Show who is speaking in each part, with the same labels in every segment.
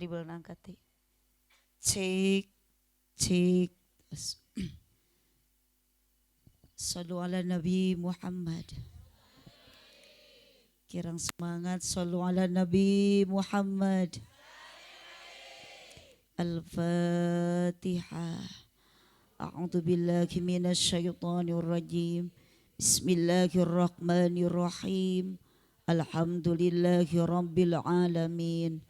Speaker 1: Tribel angkat teh. Cek cek. Sallu ala Nabi Muhammad. Kirang semangat sallu ala Nabi Muhammad. Al-Fatihah. A'udzu billahi minasyaitonir rajim. Bismillahirrahmanirrahim. Alhamdulillahi rabbil alamin.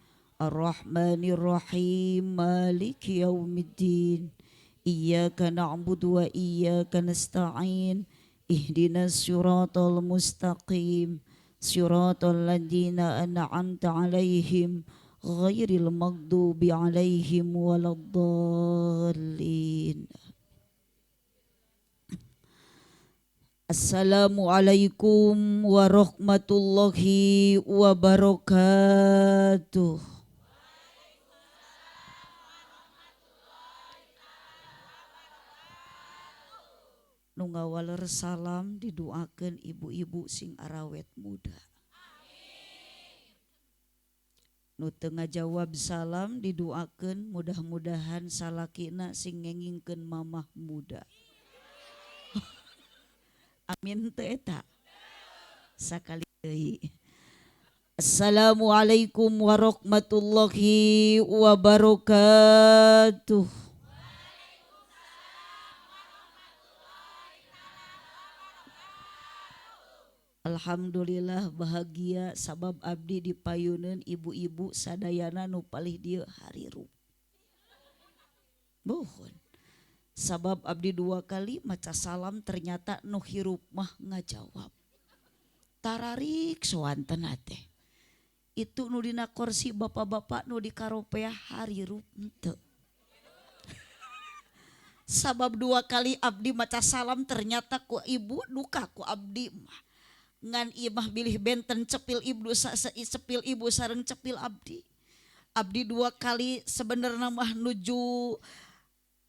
Speaker 1: Arrahmanirrahim. Maliki yaumiddin. Iyyaka na'budu wa iyyaka nasta'in. Ihdinas siratal mustaqim. Siratal ladzina an'amta 'alaihim ghairil maghdubi 'alaihim waladdallin. Assalamualaikum warahmatullahi wabarakatuh. Nu ngawaler salam didoakeun ibu-ibu sing arawet muda. Nu teu ngajawab salam didoakeun mudah-mudahan salakina sing ngengingkeun mamah muda. Amin teu eta. Sakali deui. Assalamualaikum warahmatullahi wabarakatuh. Alhamdulillah bahagia sabab abdi dipayuneun ibu-ibu sadayana nu palih dieu harirup. Bohon. Sabab abdi dua kali maca salam ternyata nu hirup mah ngajawab. Tararik soantena teh. Itu nu dina kursi bapak-bapak nu di karopea harirup henteu. Sabab dua kali abdi maca salam ternyata ku ibu duka ku abdi mah. Ngan imah bilih benten cepil ibu cepil ibu sareng cepil abdi. Abdi dua kali sebenarnya mah nuju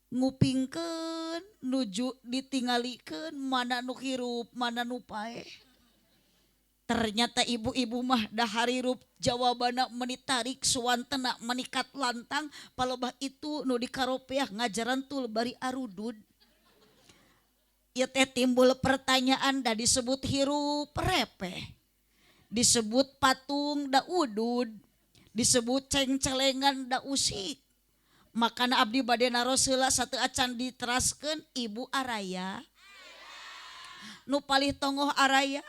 Speaker 1: ngupingkeun, nuju ditinggalikeun mana nu hirup, mana nu paeh. Ternyata ibu-ibu mah dah harirup jawabana meni tarik suwantena menikat lantang palebah itu nu dikaropeah ngajaran tul bari arudud. Ieu teh timbul pertanyaan da disebut hirup repeh, disebut patung da udud, disebut cengcelengan da usik. Makana abdi bade naros heula satu acan diteraskeun ibu araya. Nu palih tongoh araya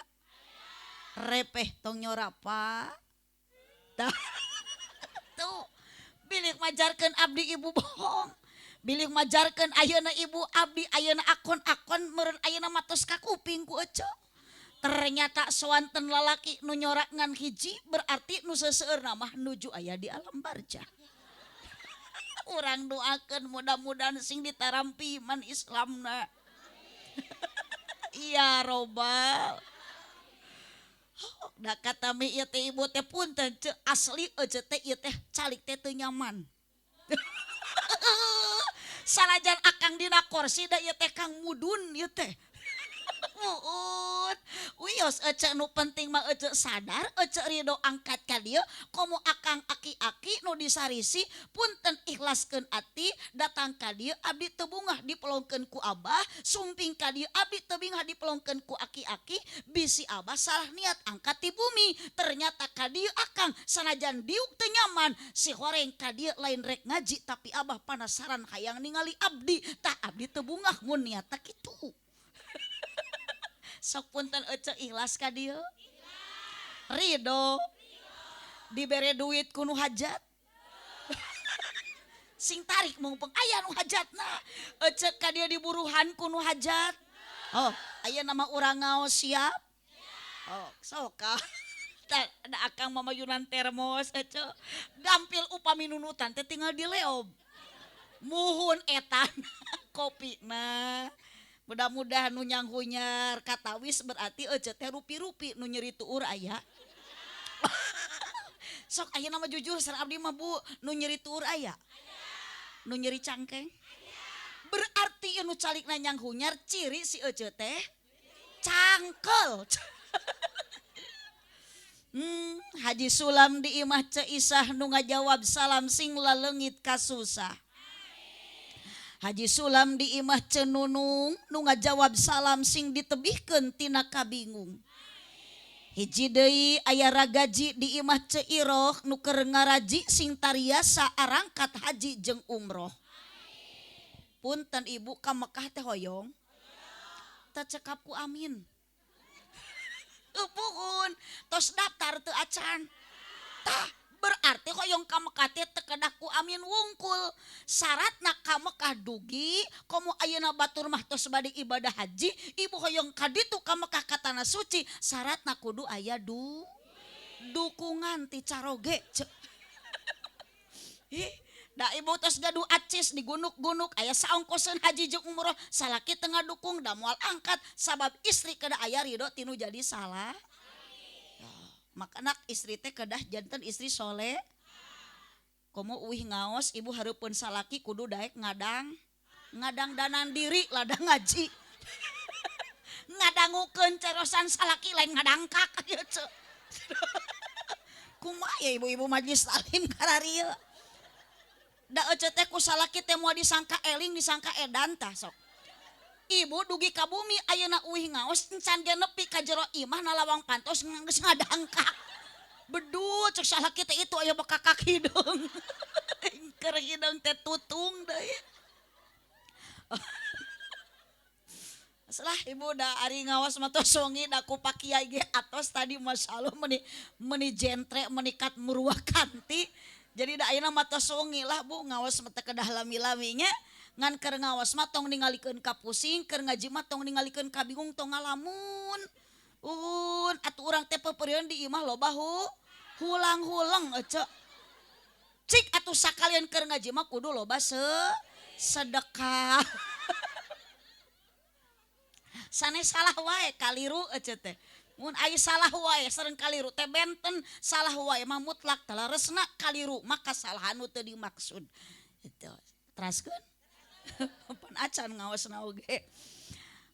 Speaker 1: repeh tong nyorapa. Tuh bilih majarkeun abdi ibu bohong. Bilih majarkeun ayeuna ibu abdi ayeuna akon-akon meureun ayeuna matos ka kuping ku ece. Ternyata soanten lalaki nu nyorak ngan hiji berarti nu seseueurna mah nuju aya di alam barjah. Urang doakeun mudah-mudahan sing ditarampi iman Islamna. Iya robbal. Da kata mi ieu teh ibu teh punten ceu asli ece teh ieu teh calik teh teu nyaman. Sanajan akang dina kursi da ieu teh kang mudun ieu teh. Muut. Wios ece nu penting mah ece sadar, ece ridho angkat ka dieu, komo akang aki-aki nu disarisi punten ikhlaskeun ati datang ka dieu abdi teu bungah dipelongkeun ku abah, sumping ka dieu abdi teu bingah dipelongkeun ku aki-aki, bisi abah salah niat angkat ti bumi. Ternyata ka dieu akang sanajan diuk teu nyaman, si horeng ka dieu lain rek ngaji tapi abah panasaran hayang ningali abdi, tah abdi teu bungah mun niatna kitu. Sok punten ece ikhlas ka dieu. Ridho. Dibere duit ku nu hajat. Sing tarik mumpung aya nu hajatna. Ece ka dieu diburuhan ku nu hajat. Oh, aya nama urang ngaos siap? Oh, sok ka. Da akang mamayunan termos ece. Gampil upami nunutan teh tinggal dileob. Muhun etan kopina. Mudah-mudahan nu nyanghunyar katawis berarti ece teh rupi-rupi nu nyeri tuur aya. Sok ayeuna mah jujur sareng abdi mah Bu, nu nyeri tuur aya. Nu nyeri cangkeng. Berarti nu calikna nyanghunyar ciri si ece teh cangkel. Haji Sulam di imah Ceu Isah nu ngajawab salam sing laleungit kasusah. Haji Sulam di imah Ceu Nunung nu ngajawab salam sing ditebihkeun tina kabingung. Hiji deui aya ragaji di imah Ceu Iroh nu keur ngaraji sing tariasa arangkat haji jeung umroh. Punten ibu ka Mekah teh hoyong? Teu cekap ku amin. Puhun tos daftar teu acan. Tah berarti hoyong ka Mekah teh teu kedah ku amin wungkul. Syaratna ka Mekah dugi komo ayeuna batur mah tos bade ibadah haji, ibu hoyong ka ditu ka Mekah ka tanah suci, syaratna kudu aya dukungan ti caroge. Ih, da ibu tos gaduh acis digunuk-gunuk aya saongkoseun haji jeung umroh, salaki teu ngadukung da moal angkat sabab istri kedah aya ridho tinu jadi salah. Ya, makana istri teh kedah janten istri soleh. Komo uih ngaos ibu hareupeun salaki kudu daek ngadang danan diri ladang ngaji. Ngadangukeun carosan salaki lain ngadangkak ieu ceu. Kumaha ya ibu-ibu majelis taklim kararieu. Da ece teh ku salaki teh moal disangka eling disangka edan tah sok. Ibu dugi ka bumi ayeuna uih ngaos encan ge nepi ka jero imah na lawang pantos geus ngadangkak. Bedul cek salaki teh itu aya bekakak hideung. Keur hideung teh tutung deui. Salah ibu da ari ngaos mah tos wengi da ku Pak Kiai ge atos tadi masyaallah meni jentre menikat murwakanti. Jadi da ayeuna mah tos wengi lah bu ngaos mah teu kedah lami-lami nya. Ngan keur ngaos mah tong ningalikeun ka pusing, keur ngaji mah tong ningalikeun ka bingung, tong ngalamun. Uhun atuh urang teh peupeurieun di imah loba hulang-huleng ece. Cik atuh sakalian keur ngaji mah kudu loba sedekah. Sanes salah wae kaliru ece teh. Mun aya salah wae sareng kaliru teh benten, salah wae mah mutlak teleresna kaliru mah kasalahan nu teu dimaksud. Itu teraskeun. Pan acan ngaosna oge.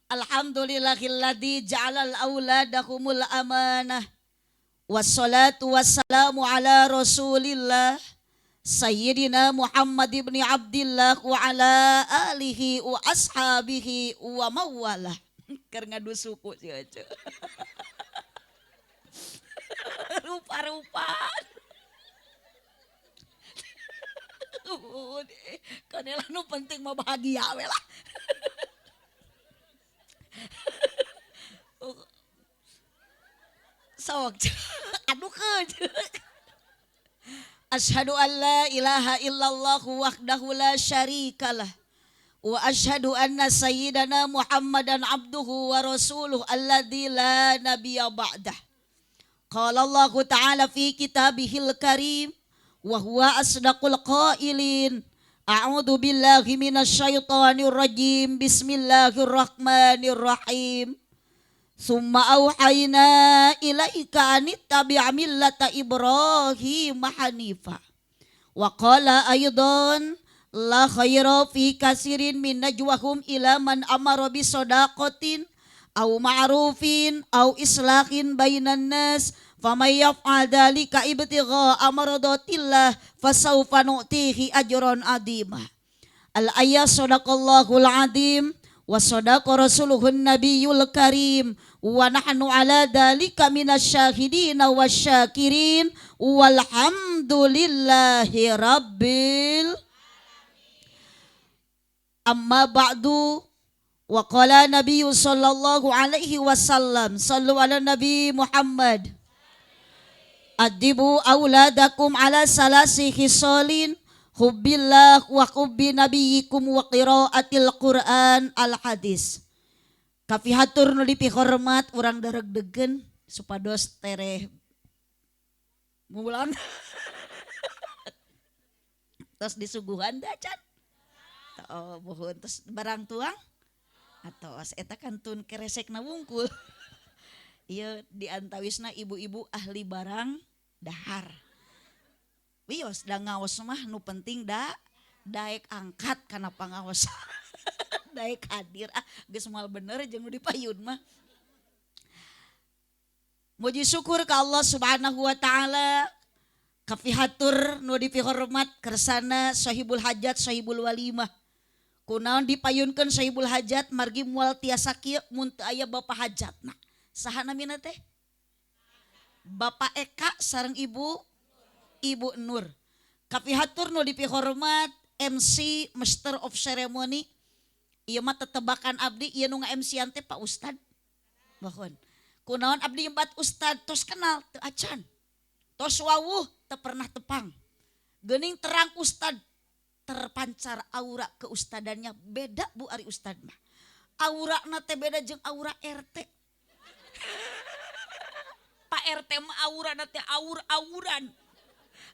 Speaker 1: Alhamdulillahilladzi ja'alal auladahumul amanah. Wassalatu wassalamu ala Rasulillah Sayyidina Muhammad ibni Abdillah wa ala alihi wa ashabihi wa mawalah. Keur ngadu suku sih aja. Rupa-rupa. Kanela nu penting mah bahagia we lah. Sok adukeun. Asyhadu an la ilaha illallah wahdahu la syarikalah wa asyhadu anna sayyidana Muhammadan abduhu wa rasuluhu alladzi la nabiyya ba'dah. Qala Allah ta'ala fi kitabihil karim wa huwa asdaqul qailin. A'udzu billahi minasyaitonir rajim. Bismillahirrahmanirrahim. Summa auhayna ilaika anittabi' millata Ibrahim hanifa. Wa qala aidan la khaira fi kasirin min najwahum ila man amara bi sadaqatin aw ma'rufin aw islahin bainan nas faman yaf'al dzalika ibtigha'a mardatillah fasawfa nu'tihi ajran 'azima. Al ayat sadaqallahul 'azim wa sadaqa rasuluhun nabiyul karim wa nahnu ala dzalika minasyahidina wasyakirin walhamdulillahi rabbil. Amma ba'du. Wa qala nabiyyu sallallahu alaihi wasallam sallu ala nabi Muhammad adibu auladakum ala salasi khisalin hubbillah wa hubbi nabiyyikum wa qiraatil Qur'an al hadis. Kapihatur nu dipihormat urang daregdegen supados tereh mulang tos disuguhan da can. Oh, bohon tos barang tuang atos eta kantun keresekna wungkul. Ieu diantawisna ibu-ibu ahli barang dahar. Wios da ngaos mah nu penting da daek angkat kana pangaos. Daek hadir ah geus moal bener jeung nu dipayun mah. Muji syukur ka Allah Subhanahu wa taala, kapihatur nu dipihormat kersana sahibul hajat, sahibul walimah. Kunaon dipayunkeun sahibul hajat? Margi moal tiasa kieu mun teu aya bapak hajatna. Saha namina teh? Bapak Eka sareng Ibu Ibu Nur. Kapihatur nu dipihormat MC, Master of Ceremony. Ieu mah tetebakan abdi, ieu nu nga-MC-an teh Pak Ustad. Bahkan kunaon abdi nyebat Ustad? Tos kenal teu acan, tos wawuh teu pernah tepang, geuning terang Ustad, terpancar aura keustadannya. Beda, Bu, ari Ustad mah aura na teh beda jeung aura RT. Pak RT mah aura na teh aur-auran.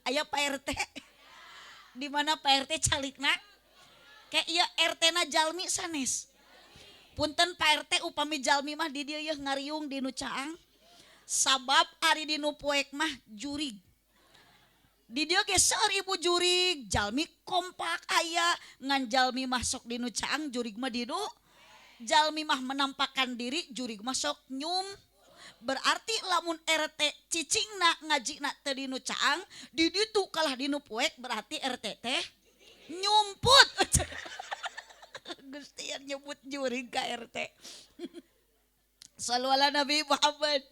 Speaker 1: Aya Pak RT di mana? Pak RT calikna kayak iya, RT na jalmi sanes. Punten Pak RT, upami jalmi mah di dieu yeuh ngariung di nu caang, sabab ari di nu poek mah jurig. Di dieu ge seueur ibu jurig, jalmi kompak aya, ngan jalmi mah sok di nu caang, jurig mah di nu. Jalmi mah menampakkan diri, jurig mah sok nyum. Berarti lamun RT cicingna ngajina teu di nu caang, di ditu kalah di nu poek, berarti RT teh nyumput. Gusti yang nyebut jurig ka RT. Sallu ala Nabi Muhammad.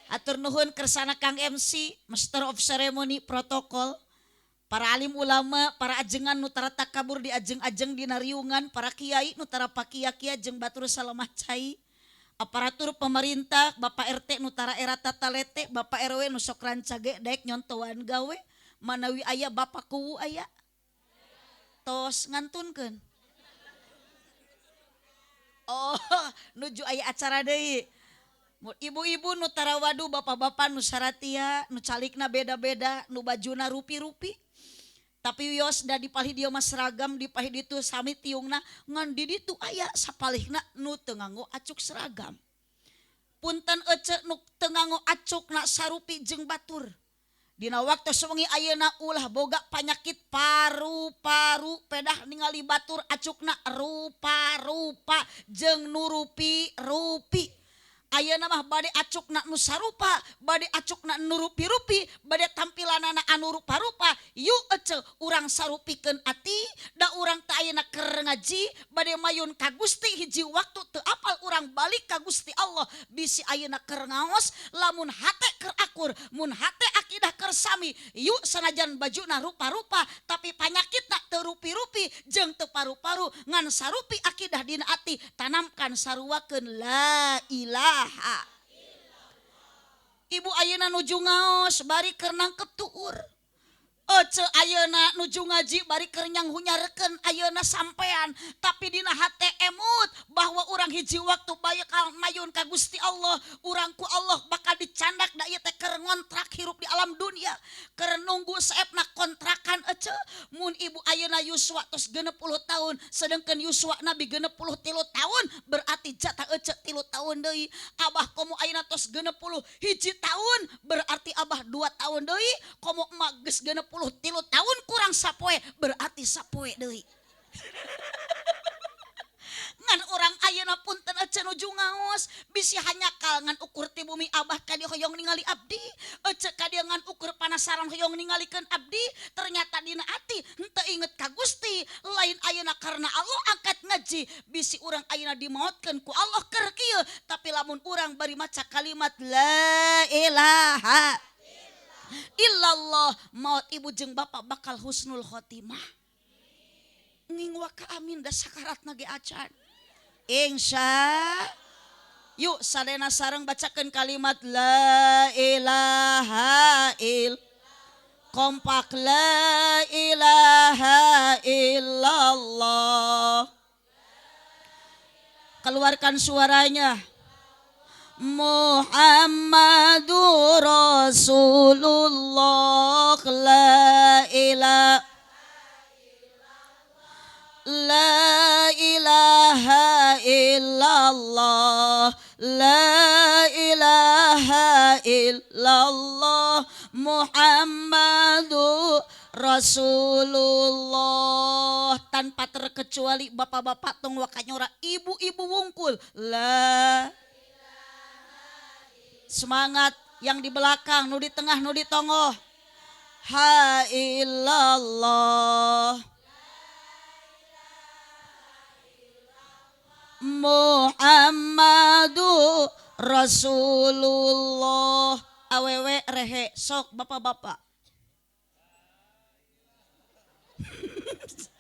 Speaker 1: Atur nuhun kersana Kang MC, Master of Ceremony, protokol, para alim ulama, para ajengan nu tara takabur di ajeng-ajeng dina riungan, para kiai nu tara pakia-kia jeung batur salemah cai, aparatur pemerintah, Bapak RT nu tara era tatalete, Bapak RW nu sok rancage daek nyontoan gawe, manawi aya Bapak Kuwu aya. Tos ngantunkeun. Oh, nuju aya acara deui. Ibu-ibu nu tarawadu, bapak-bapak nu saratia, nu calikna beda-beda, nu bajuna rupi-rupi. Tapi wios da di palih dieu mah seragam, di palih ditu sami tiungna, ngan di ditu aya sapalihna nu teu nganggo acuk seragam. Punten ece, nu teu nganggo acukna sarupi jeung batur. Dina waktu sewengi ayeuna ulah boga panyakit paru-paru pedah ningali batur acukna rupa-rupa jeung nurupi-rupi. Ayeuna mah bade acukna nu sarupa, bade acukna nu rupi-rupi, bade tampilanana anu rupa-rupa. Yuk ece, urang sarupikeun ati, da urang teh ayeuna keur ngaji, bade mayun ka Gusti. Hiji waktu teu apal urang balik ka Gusti Allah. Bisi ayeuna keur ngaos, lamun hate keur akur, mun hate akidah keur sami, yuk sanajan bajuna rupa-rupa, tapi panyakitna teu rupi-rupi jeung teu paru-paru, ngan sarupi akidah dina ati, tanamkan saruakeun la ilaha. Ibu ayeuna nuju ngaos bari keur nangkep tuur. Ece ayeuna nuju ngaji bari keur nyanghunyarekeun ayeuna sampean, tapi dina hate emut bahwa urang hiji waktu bakal mayun ka Gusti Allah, urang ku Allah bakal dicandak, da ieu teh keur ngontrak hirup di alam dunia, keur nunggu seepna kontrakan ece. Mun ibu ayeuna yuswa tos 60 tahun, sedangkan yuswa Nabi 63 tahun, berarti jatah ece 3 tahun deui. Abah komo ayeuna tos 61 tahun, berarti abah 2 tahun deui. Komo emak geus 63 tahun kurang sapoe, berarti sapoe deui. Ngan urang ayeuna punten ece nuju ngaos bisi hanyakal ngan ukur ti bumi abah ka dieu hoyong ningali abdi, ece ka dieu ngan ukur panasaran hoyong ningalikeun abdi, ternyata dina ati henteu inget ka Gusti. Lain ayeuna karena Allah angkat ngaji, bisi urang ayeuna dimaotkeun ku Allah keur kieu, tapi lamun urang bari maca kalimat la ilaha illallah, maut ibu jeung bapak bakal husnul khotimah. Ngingwa ka amin, da sakaratna ge acan. Insya. Yuk sadena sareng bacakeun kalimat la ilaha il, kompak, la ilaha illallah. Keluarkan suaranya. Muhammadur Rasulullah, la ilaha, la ilaha illallah, la ilaha illallah, Muhammadur Rasulullah. Tanpa terkecuali bapak-bapak tong waka nyora, ibu-ibu wungkul la. Semangat yang di belakang, nu di tengah, nu di tongoh. Ha illallah Muhammadu Rasulullah. Awewe rehe sok bapak-bapak.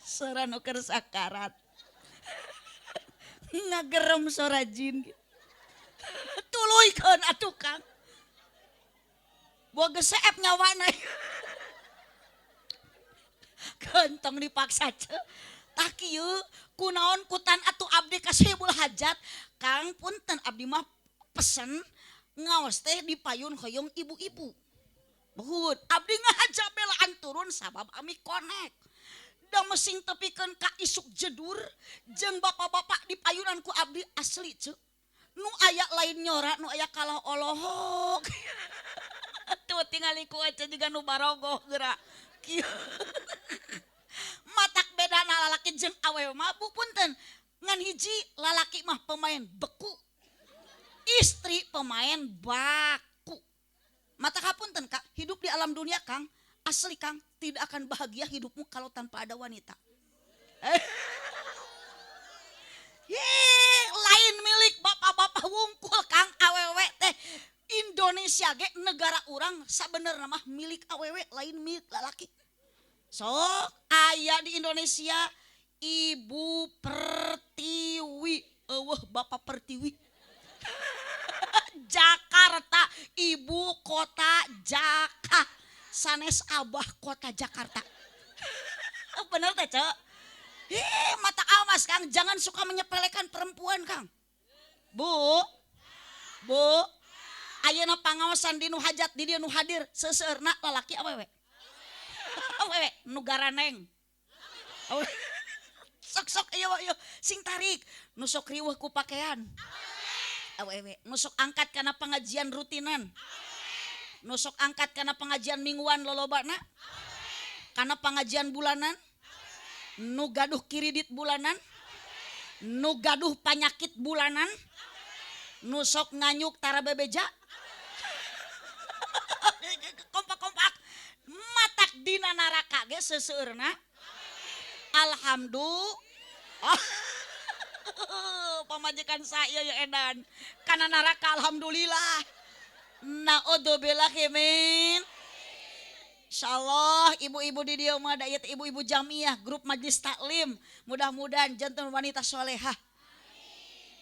Speaker 1: Sora nu keur sakarat. Ngagerem sora jin. Tuluykeun atuh Kang. Boga seep nyawana. Gentong dipaksa ce. Tah kieu kunaon kutan atuh abdi ka Sohibul Hajat. Kang punten abdi mah pesen ngaos teh di payun hoyong ibu-ibu. Buhun, abdi ngahaja belaan turun sabab ami konek. Da mesing tepikeun ka isuk jedur jeung bapak-bapak di payunan ku abdi asli ce. Nu aya lain nyora, nu aya kalah olohok. Tuh tingali ku aja juga nu barogoh geura. Kieu. Matak bedana lalaki jeung awewe mah bu punten. Ngan hiji lalaki mah pemain beku. Istri pemain baku. Mata kapunten Kak, hidup di alam dunia Kang, asli Kang, tidak akan bahagia hidupmu kalau tanpa ada wanita. Ye, lain milik bapak-bapak wungkul Kang, awewe teh Indonesia ge negara urang sabenerna mah milik awewe lain milik lalaki. Sok aya di Indonesia Ibu Pertiwi, eueuh Bapak Pertiwi. Jakarta, ibu kota Jakarta. Sanes abah kota Jakarta. Bener teh, Cek? Hih, mata awas Kang, jangan suka menyepelekan perempuan Kang. Bu, Bu, ayeuna pangaosan di nu hajat di dieu nu hadir seuseurna lalaki awewe. Awewe nu garaneng. Sok-sok ieu ieu sing tarik nu sok riweuh ku pakaian. Awewe nu sok angkat kana pengajian rutinan. Nu sok angkat kana pengajian mingguan lolobana. Kana pengajian bulanan. Nu gaduh kiridit bulanan. Nu gaduh panyakit bulanan. Nu sok nganyuk tara bebeja. Kompak-kompak. Matak dina naraka ge seseueurna. Alhamdulillah. Pamajikan saya ya edan. Kana neraka alhamdulillah. Naudzubillahi min. Insyaallah ibu-ibu di dieu mah da ieu teh ibu-ibu jamiah grup majelis taklim. Mudah-mudahan janten wanita solehah.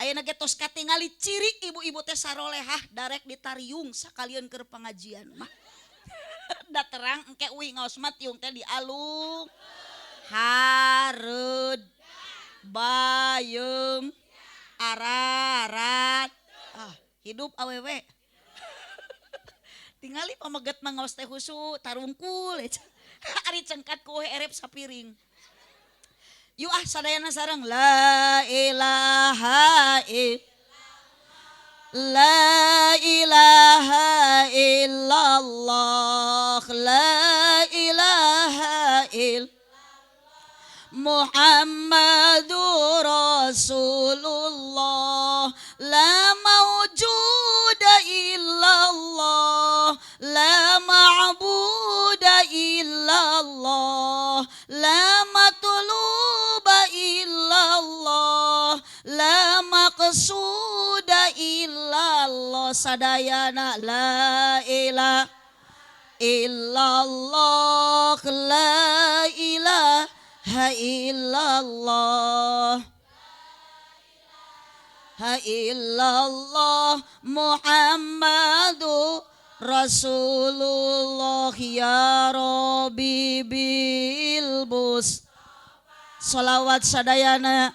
Speaker 1: Ayeuna ge tos katingali ciri ibu-ibu teh sarolehah darek ditariung sakalian keur pengajian mah. Da terang engke uih ngaos mah tiung teh dialung. Hareud bayem ararat. Ah, hidup awewe. Tingali pameget mah ngaos teh husu tarungkul. Ari cengkat ku erep sapiring. Yuk ah sadayana sareng la ilaha la ilaha illallah la ilaha illallah Muhammadur Rasulullah la mawjuda illallah la ma'buda illallah la matluba illallah la maqsuda illallah sadayana la ilaha illallah la ilaha illallah ha illallah Muhammadu Rasulullah ya Rabbi bil bus. Salawat sadayana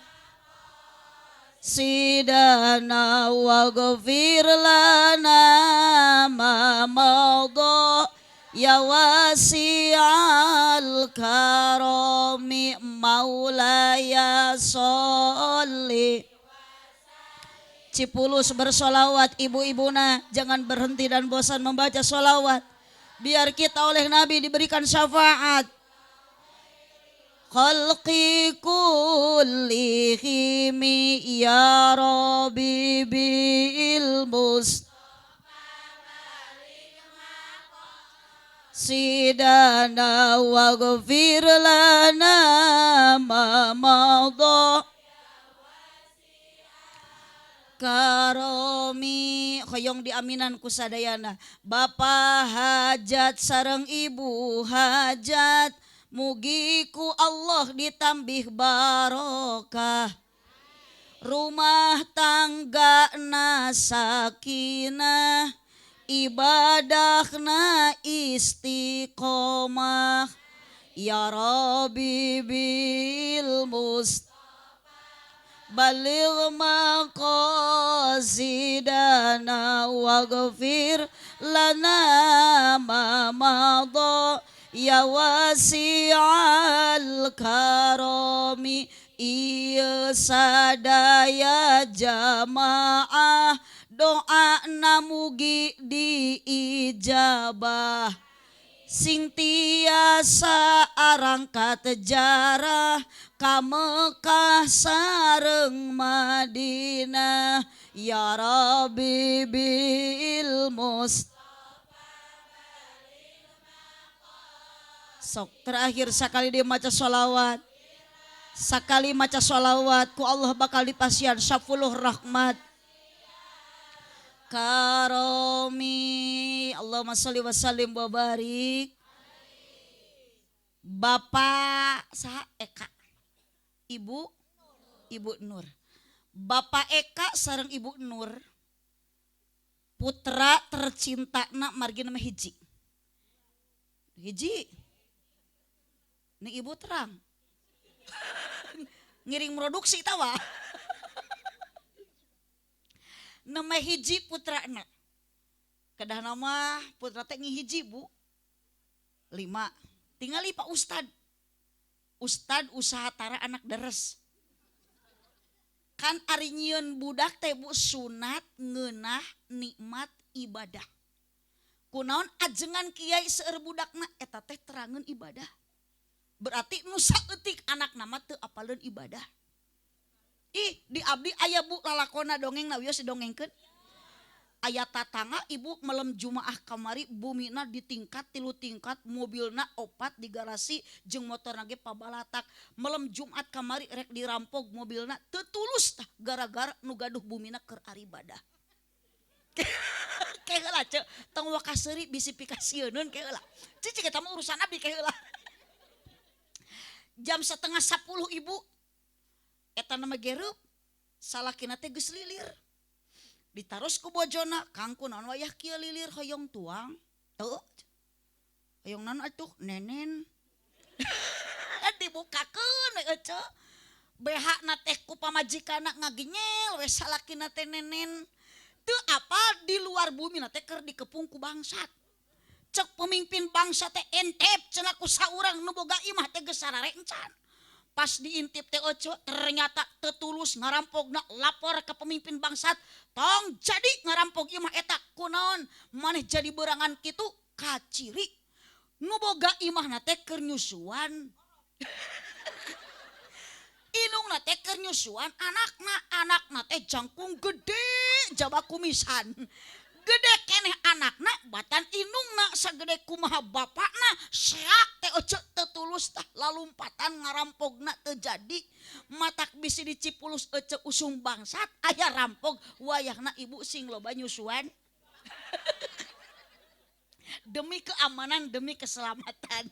Speaker 1: sidana wa ghafir lana ma madha ya wasi'al karami maulaya sholli. Cipulus bersolawat ibu-ibuna, jangan berhenti dan bosan membaca solawat biar kita oleh Nabi diberikan syafaat. Khalqi kullihimi ya Rabbi bil mus Maqasidana waghfir lana ma madha karomi. Hoyong diaminan ku sadayana. Bapak hajat sareng ibu hajat, mugi ku Allah ditambih barokah. Rumah tangga na sakinah, ibadahna istiqomah. Ya Rabbi bil mustafa baligh maqasidana waghfir lana ma madha ya wasi'al karami. Ieu sadaya jamaah doa mugi diijabah, sing tiasa arangkat jarah ka Mekah sareng Madinah. Ya Rabbi bil mustafa. Sok terakhir sekali dia maca sholawat. Sekali maca sholawat ku Allah bakal dipasihan 10 rahmat karomi. Allahumma sholli wa sallim wa barik. Bapak saha Eka, Ibu Ibu Nur. Bapak Eka sareng Ibu Nur putra tercinta na margi nama hiji. Hiji. Ini ibu terang. Ngiring produksi tawa. Nama hiji putra na. Kedah nama putra teh hiji bu. 5. Tingali Pak Ustad. Ustad usaha tara anak deres. Kan ari nyieun budak teh bu sunat ngeunah nikmat ibadah. Kunaon ajengan kiai seueur budakna eta teh terangeun ibadah. Berarti nu saeutik anak nama teu apaleun ibadah. Ih, di abdi aya bu lalakona dongeng na wios didongengkeun. Aya tatangga ibu melem Jumaah kamari bumina di tingkat 3 tingkat, mobilna 4 di garasi jeung motorna ge pabalatak. Melem Jumat kamari rek dirampok mobilna teu tulus tah gara-gara nu gaduh bumina keur aribadah. Ke heula ceu, tong waka seuri bisi pikasieun ke heula. Cicing eta mah urusan abdi ke heula. Jam 9:30 ibu eta nama gereup salakina teh geus lilir. Ditaros ku bojona, Kang kunaon wayah kieu lilir hoyong tuang? Teu. Hoyong naon atuh? Nenen. Dibukakeun we ece. BH na teh ku pamajikanna ngaginyel we salakina teh nenen. Teu apal di luar bumi na teh keur dikepung ku bangsat. Cek pemimpin bangsa teh entep cenah ku saurang nu boga imah teh geus sarare encan. Pas diintip teh oco ternyata teu tulus ngarampogna, lapor ke pemimpin bangsat, tong jadi ngarampog imah eta kunaon maneh jadi berangan kitu kaciri nu boga imahna teh keur nyusuan. Indungna teh keur nyusuan anakna, anakna teh jangkung gede jaba kumisan. Gede keneh anakna batan indungna sagede kumaha bapakna seak teh oce teu tulus tah lalumpatan ngarampogna teu jadi matak bisi dicipulus ece usung bangsat aya rampog wayahna ibu sing loba nyusuan. Demi keamanan demi keselamatan.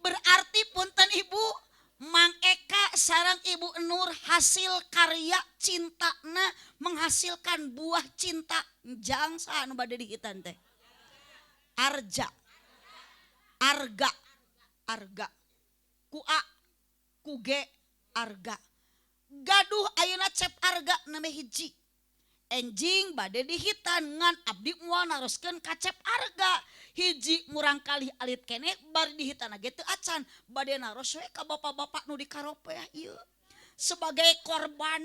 Speaker 1: Berarti punten ibu Mang Eka sareng Ibu Nur hasil karya cintana menghasilkan buah cinta jangsa anu bade dihitan teh. Arja. Arga. Arga. Ku A, ku G, arga. Gaduh ayeuna cep arga name hiji. Enjing bade dihitan ngan abdi moal naroskeun ka cep arga. Hiji murang kalih alit kene bari dihitan ge teu acan bade naros we ka bapak-bapak nu di karopeh ieu sebagai korban.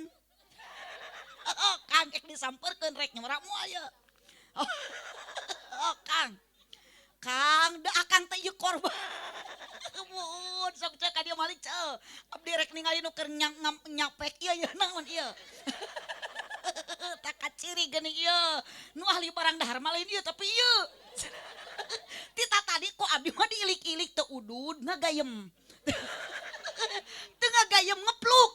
Speaker 1: Oh, Kang rek disamperkeun rek nyora moal ieu. Oh, Kang. Kang da akang teh ieu korban. Mun sok cek ka dieu malik ceu. Abdi rek ningali nu keur nyapek ieu ieu naon ieu. Tak kaciri geuning ieu. Nu ahli barang dahar mah lain ieu tapi ieu. Tita tadi kok abdi mah diilik-ilik teu udud ngagayem. Teu ngagayem ngepluk.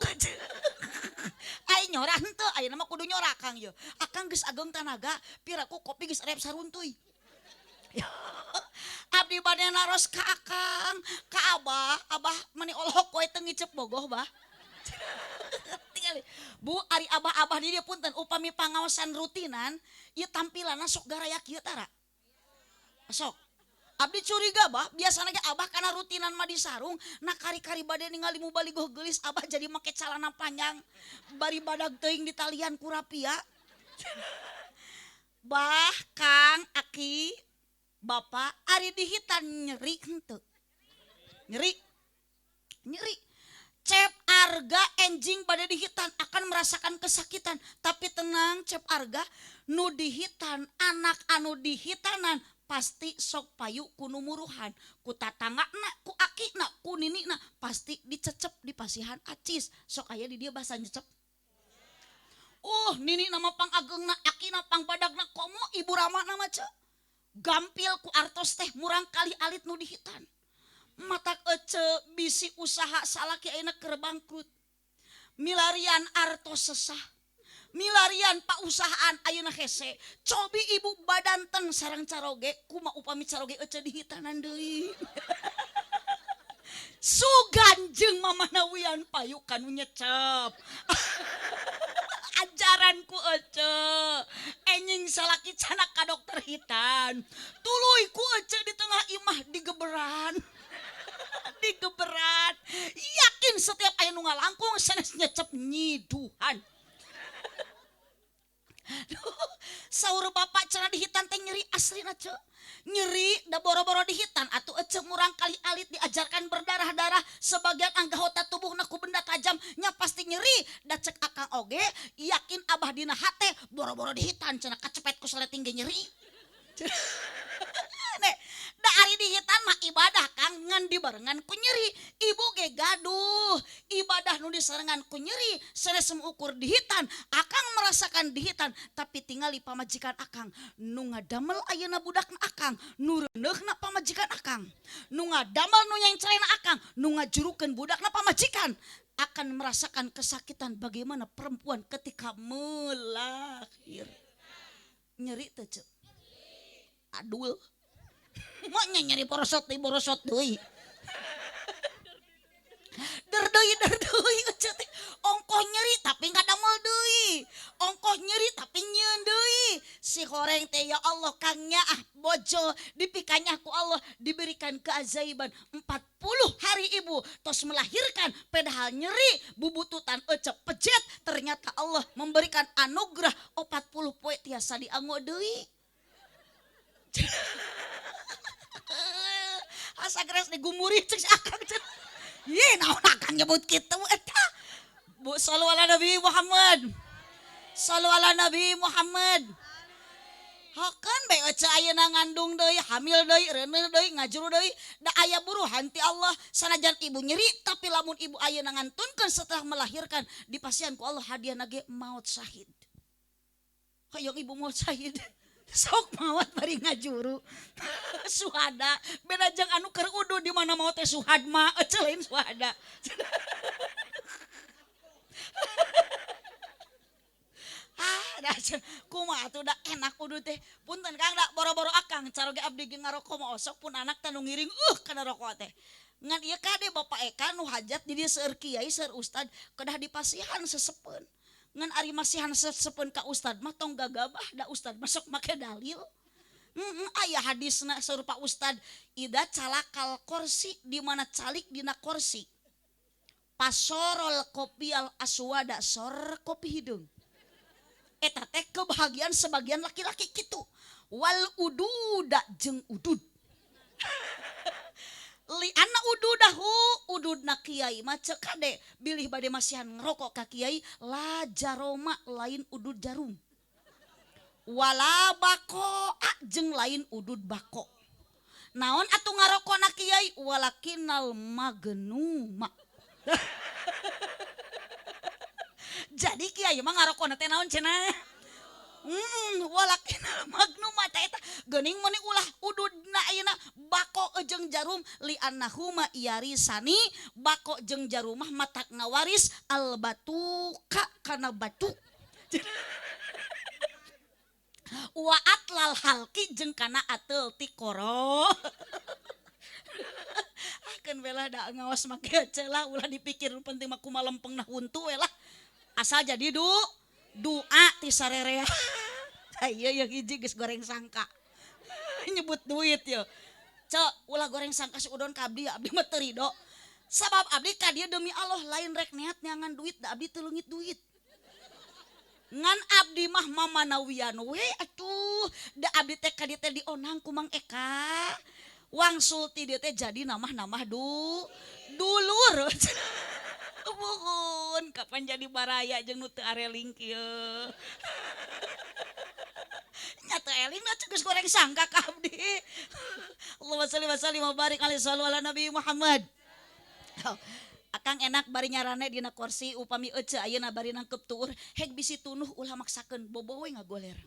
Speaker 1: Ai nyora henteu, ayeuna mah kudu nyora Akang ye. Akang geus ageng tanaga, piraku kopi geus rep saruntuy. Abdi bade naros ka Akang, ka Abah, Abah meni olohok we teu ngicep bogoh bah. Tingali. Bu, ari abah-abah di dieu punten upami pangaosan rutinan, ieu tampilanna sok garaya kieu tara. Sok. Abdi curiga bah, biasana ge abah kana rutinan mah di sarung, nah kari-kari bade ningali mubaligoh geulis abah jadi make calana panjang, bari badag teuing di talian ku rapia. Bah, Kang, Aki, Bapak, ari dihitan nyeri henteu. Nyeri. Nyeri. Cep Arga enjing bade dihitan akan merasakan kesakitan, tapi tenang Cep Arga, nu dihitan anak anu dihitanan pasti sok payu ku numuruhan, ku tatangana, ku akina, ku ninina pasti dicecep di pasihan acis. Sok aya di dieu bahasa nyecep. Nini nama pangagengna, akina pangbadagna, komo ibu rama nama ce. Gampil ku artos teh murang kali alit nu dihitan. Matak ece bisi usaha salaki ayeuna keur bangkrut. Milarian artos sesah. Milarian pausahaan ayeuna hese. Cobi ibu badanten sareng caroge, kuma upami caroge ece dihitanan deui. Sugan jeung mamanawian payu kanu nyecep. Ajaran ku ece. Enjing salaki canak ka dokter hitan. Tuluy ku ece di tengah imah digeberan. Digeberan. Yakin setiap aya nu ngalangkung sanes nyecep nyiduhan. Saur bapak cenah dihitan teh nyeri aslina ce. Nyeri da boro-boro dihitan atuh ece murang kali alit diajarkan berdarah-darah sebagian anggota tubuhna ku benda tajam nya pasti nyeri da cek akang oge yakin abah dina hate boro-boro dihitan cenah kacepet ku seleting ge nyeri. Nek da ari dihitan mah ibadah Kang ngan dibarengan ku nyeri. Ibu ge gaduh ibadah nu disarengan ku nyeri sanes ukur dihitan. Akang merasakan dihitan tapi tingali pamajikan akang nu ngadamel ayeuna budakna akang nu reuneuhna pamajikan akang nu ngadamel nu nyengcerena akang nu ngajurukeun budakna pamajikan akan merasakan kesakitan bagaimana perempuan ketika melahir. Nyeri teu ce? Adul. Maknya nyeri borosot deui. Der deui ece teh. Ongkoh nyeri tapi ngadamel deui. Ongkoh nyeri tapi nyieun deui. Si horeng teh ya Allah Kang nyaah bojo dipikanyah ku Allah diberikan keajaiban 40 hari ibu tos melahirkan padahal nyeri bubututan ece pejet ternyata Allah memberikan anugerah 40 poe tiasa dianggo deui. Asa geres digumuri cek si akang cek. Ye naon akang nyebut kitu eta. Bu sallu ala Nabi Muhammad. Sallu ala Nabi Muhammad. Hakan bae ece ayeuna ngandung deui, hamil deui, reuneuh deui, ngajuru deui, da aya buruhan ti Allah sanajan ibu nyeri tapi lamun ibu ayeuna ngantunkeun setelah melahirkan dipasihan ku Allah hadiahna ge maut syahid. Hoyong ibu maut syahid. Sok mawat bari ngajuru. Suhada beda jeung anu keur uduh di mana maot teh suhadma ece lain suhada. Ah, da kumaha atuh da enak uduh teh. Punten Kang da boro-boro akang caroge abdi ge ngaroko mah osok pun anak teh nu ngiring kana rokok teh. Ngan ieu kade bapak Eka nu hajat di dieu seueur kiai seueur ustad kedah dipasihan sesepeun. Ngan ari masihan sesepeun ka ustad mah tong gagabah da ustad mah sok make dalil. Aya hadisna saur Pak Ustad ida calakal korsi di mana calik dina korsi. Pasorol kopial aswada sor kopi hideung. Eta teh kebahagiaan sebagian laki-laki kitu. Wal ududa jeung udud. Li ana ududahu ududna kiai mah ceuk kade bilih bade masihan ngerokok ka kiai la jaroma lain udud jarum. Wala bako jeung lain udud bako. Naon atuh ngarokona kiai walakinal magnuma. Jadi kiai mah ngarokona teh naon cenah? Walakinal magnuma ta eta geuning meuni ulah ududna ayeuna bako jeung jarum li annahuma yarisani bako jeung jarumah matak ngawaris al batuka kana batu wa atlal halki jeung kana ateul ti koro. Akeun we lah da ngaos make celah ulah dipikir penting mah kumaha lempengna huntu we lah asal jadi doa ti sarerea. Ieu ye hiji geus goreng sangka nyebut duit ye. Cek ulah goreng sangka si udon ka abdi, abdi mah teu rido. Sabab abdi ka dieu demi Allah lain rek niat neangan duit da abdi teu leungit duit. Ngan abdi mah mamanawian we atuh da abdi teh ka dieu teh dionang ku Mang Eka. Wangsul ti dieu teh jadi namah-namah dulur. Buhun kapan jadi baraya jeung nu teu areling kieu. Nyata eling na geus goreng sangka ka abdi. Allahumma shalli wa sallim wa barik alaihi sallu ala Nabi Muhammad. Akang enak bari nyarane dina kursi upami ece ayeuna bari nangkep tuur hek bisi tunuh ulah maksakeun bobo we ngagoler.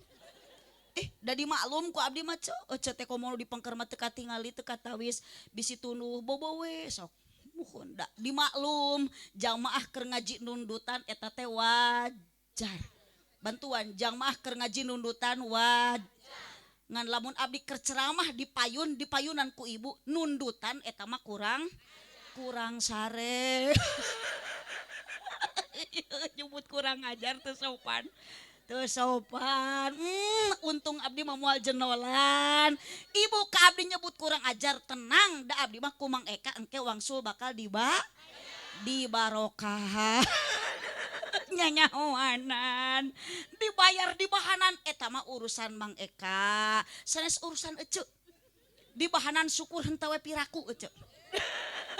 Speaker 1: Da dimaklum ku abdi mah ce ece teh komo di pengker mah teu katingali teu katawis bisi tunuh bobo we sok. Muhun da dimaklum jamaah keur ngaji nundutan eta teh wajar. Bantuan jamaah keur ngaji nundutan wajar. Ngan lamun abdi keur ceramah di payun di payunan ku ibu nundutan eta mah kurang sare. Nyebut kurang ajar teu sopan. Teu sopan. Untung abdi mah moal jenolan. Ibu ka abdi nyebut kurang ajar tenang da abdi mah ku Mang Eka engke wangsul bakal dibarokah. Nyanyahoanan dibayar dibahanan eta mah urusan Mang Eka sanes urusan ece dibahanan syukur henteu we piraku ece.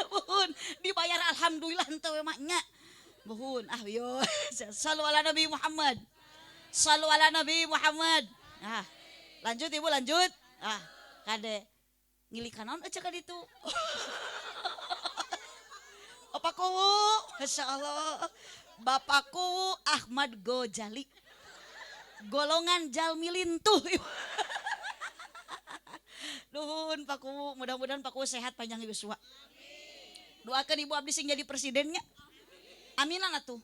Speaker 1: Buhun dibayar alhamdulillah henteu we mah nya. Buhun ah yo. Sallu ala Nabi Muhammad. Sallu ala Nabi Muhammad. Ah lanjut ibu lanjut. Ah kade ngilikan naon ece ka ditu. Apa kuwu? Masya Allah. Bapakku Ahmad Gojali. Golongan jalmi lintuh. Nuhun Pak Kuwu, mudah-mudahan Pak Kuwu sehat panjang yuswa. Doakan ibu abdi sing jadi presidennya. Aminan atuh.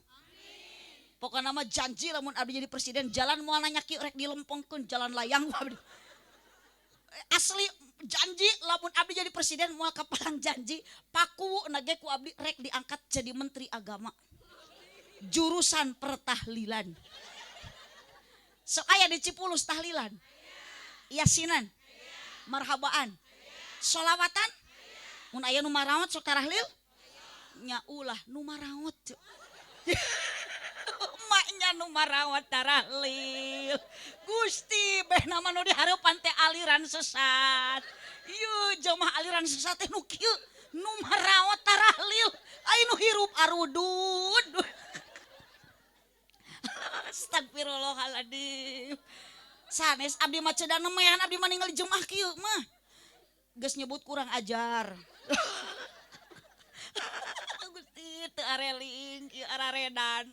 Speaker 1: Pokokna mah janji lamun abdi jadi presiden jalan moal nanya kieu rek dilempongkeun jalan layang abdi. Asli janji lamun abdi jadi presiden moal kapalang janji Pak Kuwu nage ku abdi rek diangkat jadi menteri agama. Jurusan pertahlilan. Sok aya di Cipulus tahlilan. Yasinan. Marhabaan. Solawatan. Mun aya nu maraot sok tarahlil? Nya ulah nu maraot. Maknya nu maraot tarahlil. Gusti beh nama nu dihareupan teh aliran sesat. Ieu jamaah aliran sesat teh nu kieu nu maraot tarahlil. Ai nu hirup arudud. Astagfirullahaladzim. Sanes abdi mah cedan nemean abdi mah ningali jemaah kieu mah. Geus nyebut kurang ajar. Gusti teu areling kieu araredan.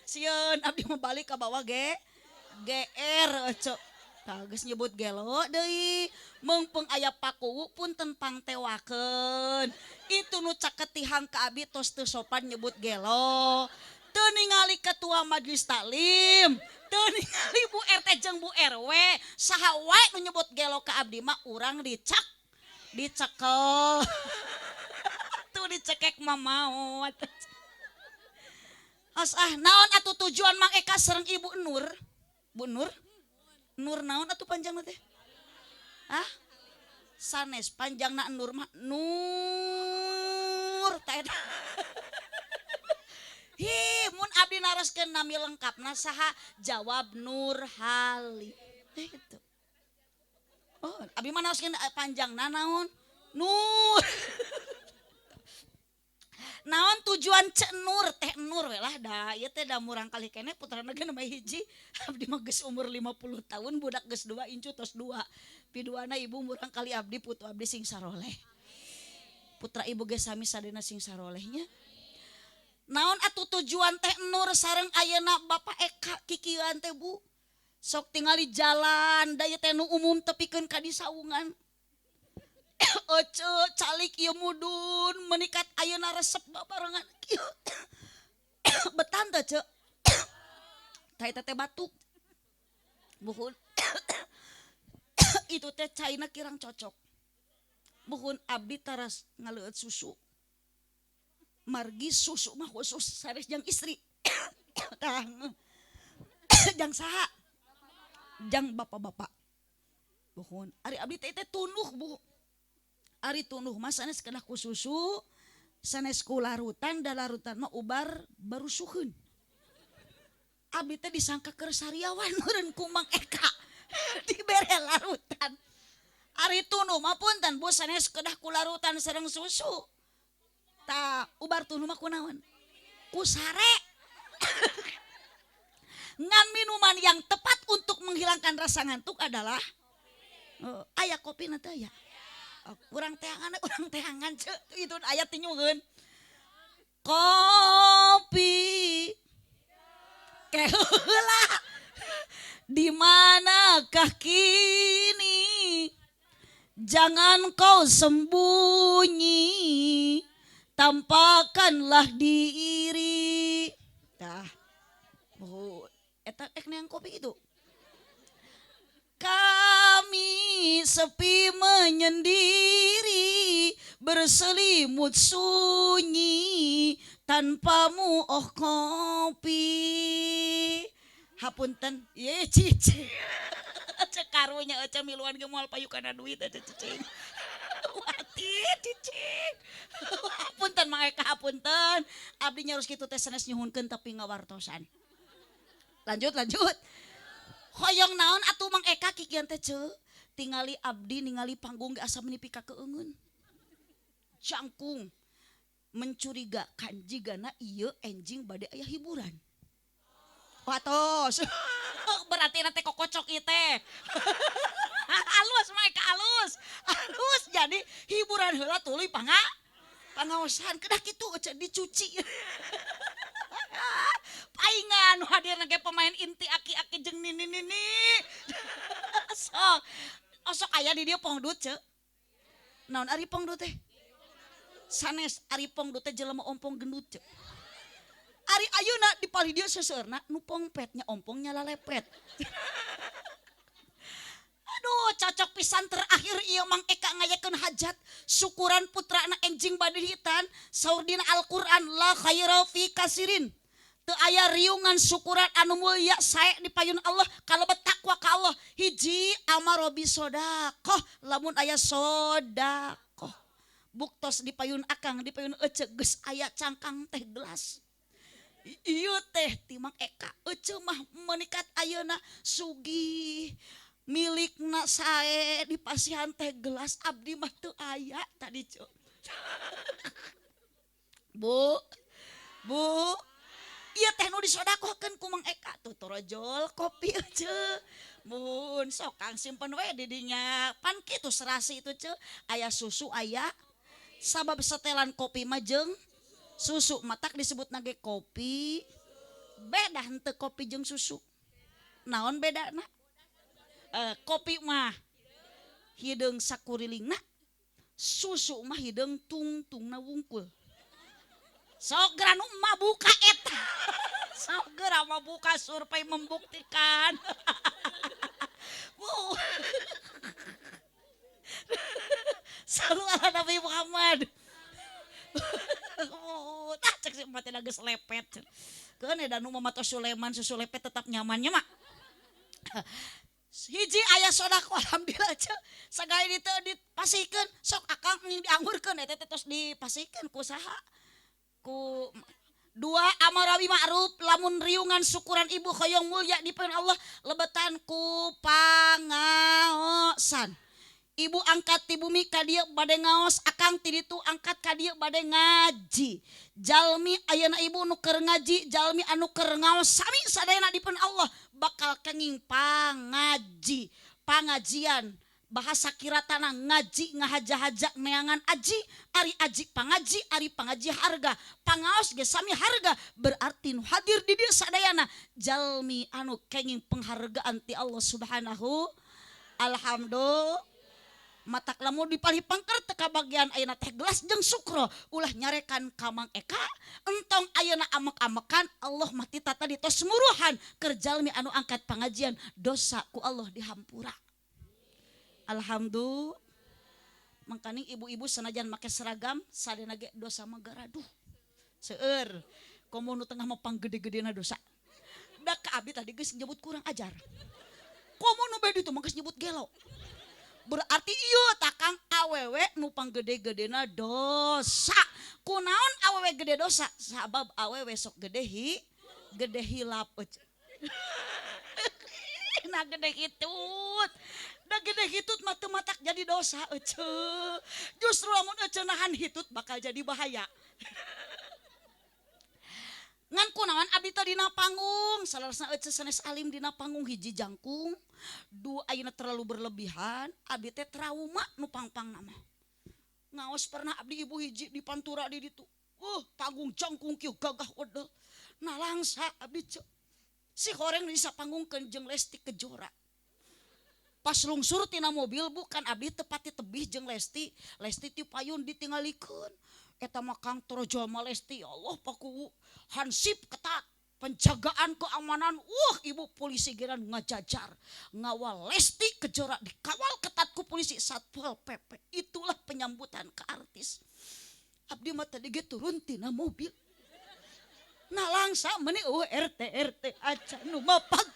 Speaker 1: Sieun abdi mah balik ka bawah GR cek. Tah geus nyebut gelo deui. Meungpeung aya pakuwu punten pangtewakeun. Itu nu caketihang ka abdi tos teu sopan nyebut gelo. Teu ningali ketua majelis taklim, teu ningali Bu RT jeung Bu RW, saha wae nu nyebut gelo ka abdi mah urang dicekel. Tuh dicekek mah maot. As ah naon atuh tujuan Mang Eka sareng Ibu Nur? Bu Nur? Nur naon atuh panjangna teh? Hah? Sanes panjangna Nur mah Nur ta eta. Hi, mun abdi naroskeun nami lengkapna saha? Jawab Nur Halim. Itu. Oh, abdi mah naroskeun panjangna naon? Nur. Naon tujuan Cek Nur teh Nur we lah da ieu teh da murang kali keneh putrana ge namanya hiji. Abdi mah geus umur 50 tahun budak geus 2 incu tos 2. Piduana ibu murang kali abdi putu abdi sing saroleh. Putra ibu ge sami sadena sing sarolehnya. Naon atuh tujuan teh Nur sareng ayeuna Bapak Eka kikieuan teh Bu? Sok tingali jalan da ieu teh nu umum tepikeun ka disaungan. Ece calik ieu mudun menikat ayeuna resep babarengan kieu. Betan teh ce. Tah eta teh batuk. Muhun. Itu teh caina kirang cocok. Muhun abdi taras ngaleueut susu. Margi susu mah khusus sanes jang istri. Tah jang saha? Jang bapak-bapak. Muhun ari abdi teh teh tunduh Bu. Ari tunduh mah sanes kedah ku susu, sanes ku larutan, da larutan mah ubar barusuheun. Abdi teh disangka keur sariawan meureun ku Mang Eka. Dibere larutan. Ari tunduh mah punten Bu sanes kedah ku larutan sareng susu. Ta ubar tunduh mah kunaon? Ku sare. Ngan minuman yang tepat untuk menghilangkan rasa ngantuk adalah aya kopi na teh aya. Oh, urang teangan ceu itu aya tinyuheun. Kopi keheula di manakah kini? Jangan kau sembunyi, tampakkanlah diri. Tah. Oh, eta ek neang kopi itu. Kami sepi menyendiri, berselimut sunyi, tanpamu oh kopi. Hapunten, ye cici. Cek karunya ece miluan ge moal payu kana duit ece cicing. Wati cicing. Hapunten Mang Eka hapunten. Abdi nyarus kitu teh sanes nyuhunkeun tapi ngawartosan. Lanjut lanjut. Hoyong naon atuh Mang Eka kikian teh ceu. Tingali abdi ningali panggung ge asa meni pika keungeun. Jangkung mencurigakan jigana ieu enjing bade aya hiburan. Watos. Berarti nanti kokocok ieu teh. Halus Mang Eka halus. Halus jadi hiburan heula tuluy pangaosan kedah kitu ece dicuci. Paingan nu hadirna ge pemain inti aki-aki jeung nini-nini. Sok. Osok aya di dieu pongdut ceu. Naon ari pongdut teh? Sanes ari pongdut teh jelema ompong gendut ceu. Ari ayeuna di palih dieu seuseurna nu pongpetnya ompong nyala lepet. Aduh cocok pisan terakhir ieu Mang Eka ngayakeun hajat syukuran putrana enjing bade hitan saur dina Al-Qur'an la khaira fi kasirin. Teu aya riungan syukuran anu mulia sae di payun Allah kalebet takwa ka Allah. Hiji amaro bi sedekah lamun aya sedekah. Buktos di payun akang di payun ece geus aya cangkang teh gelas. Ieu teh ti Mang Eka ece mah menikat ayeuna sugih milikna sae di pasihan teh gelas abdi mah teu aya tadi ceu. Bu, bu, ieu teh nu disodakohkeun ku Mang Eka tuh torojol kopi ece. Mun sok kang simpen we di dinya. Pan kitu serasi itu ceu, aya susu aya sabab setelan kopi mah jeung susu matak disebut nage kopi. Beda henteu kopi jeung susu. Naon bedana? Kopi mah hideung sakurilingna, susu mah hideung tungtungna wungkul. Sok geura nu mah buka eta. Sok geura mah buka survei membuktikan. Bu. Sallu ala Nabi Muhammad. Tah cek si emak teh geus lepet. Keun da nu mah matos Sulaiman susu lepet tetap nyamannya mak. Hiji aya sodako alhamdulillah ceu. Sagala ditu dipasihkeun sok akang dianggurkeun eta teh tos dipasihkeun ku saha? Ku dua amarawi ma'ruf lamun riungan syukuran ibu hoyong mulia di payun Allah lebetan ku pangaosan. Ibu angkat ti bumi ka dieu bade ngaos, akang ti ditu angkat ka dieu bade ngaji. Jalmi ayeuna ibu nu keur ngaji, jalmi anu keur ngaos sami sadayana di payun Allah bakal kenging pangaji. Pangajian Bahasa kiratana ngaji ngahaja-haja neangan aji, ari aji pangaji, ari pangaji harga, pangaos ge sami harga, berarti nu hadir di dieu sadayana jalmi anu kenging penghargaan ti Allah Subhanahu. Alhamdulillah. Matak lamun dipalih pangker teu kabagian ayeuna teh gelas jeung sukro ulah nyarekan ka Mang Eka entong ayeuna amek-amekan Allah mah ti tadi tos muruhan keur jalmi anu angkat pangajian dosa ku Allah dihampura. Alhamdulillah. Mangkaning ibu-ibu sanajan make seragam sadena ge dosa mah garaduh. Seueur komo nu tengah mah panggede-gedena dosa. Da ka abdi tadi geus nyebut kurang ajar. Komo nu bedi teh mah geus nyebut gelo. Berarti ieu takang awewe nu panggede-gedena dosa. Kunaon awewe gede dosa? Sabab awewe sok gede hi, gede hilap. Nah gede hitut. Da gede hitut mah teu matak jadi dosa ece. Justru lamun ece nahan hitut bakal jadi bahaya. Ngan kunaon abdi teh dina panggung, saleresna ece sanes alim dina panggung hiji jangkung, dua ayeuna terlalu berlebihan, abdi teh trauma nu pangpangna mah. Ngaos pernah abdi ibu hiji di Pantura di ditu. Panggung jangkung kieu gagah wedel. Nalangsa abdi ce. Si horeng disapanggungkeun jeung Lesti Kejora. Pas lungsur tina mobil bukan abdi tepati tebih jeung Lesti, Lesti ti payun ditingalikeun. Eta mah Kang Torojo sama Lesti, ya Allah paku hansip ketat, penjagaan keamanan, ibu polisi geran ngajajar, ngawal Lesti Kejora dikawal ketat ku polisi Satpol PP. Itulah penyambutan ke artis. Abdi mah tadi ge turun tina mobil. Nah langsa meni RT RT aja nu mapag.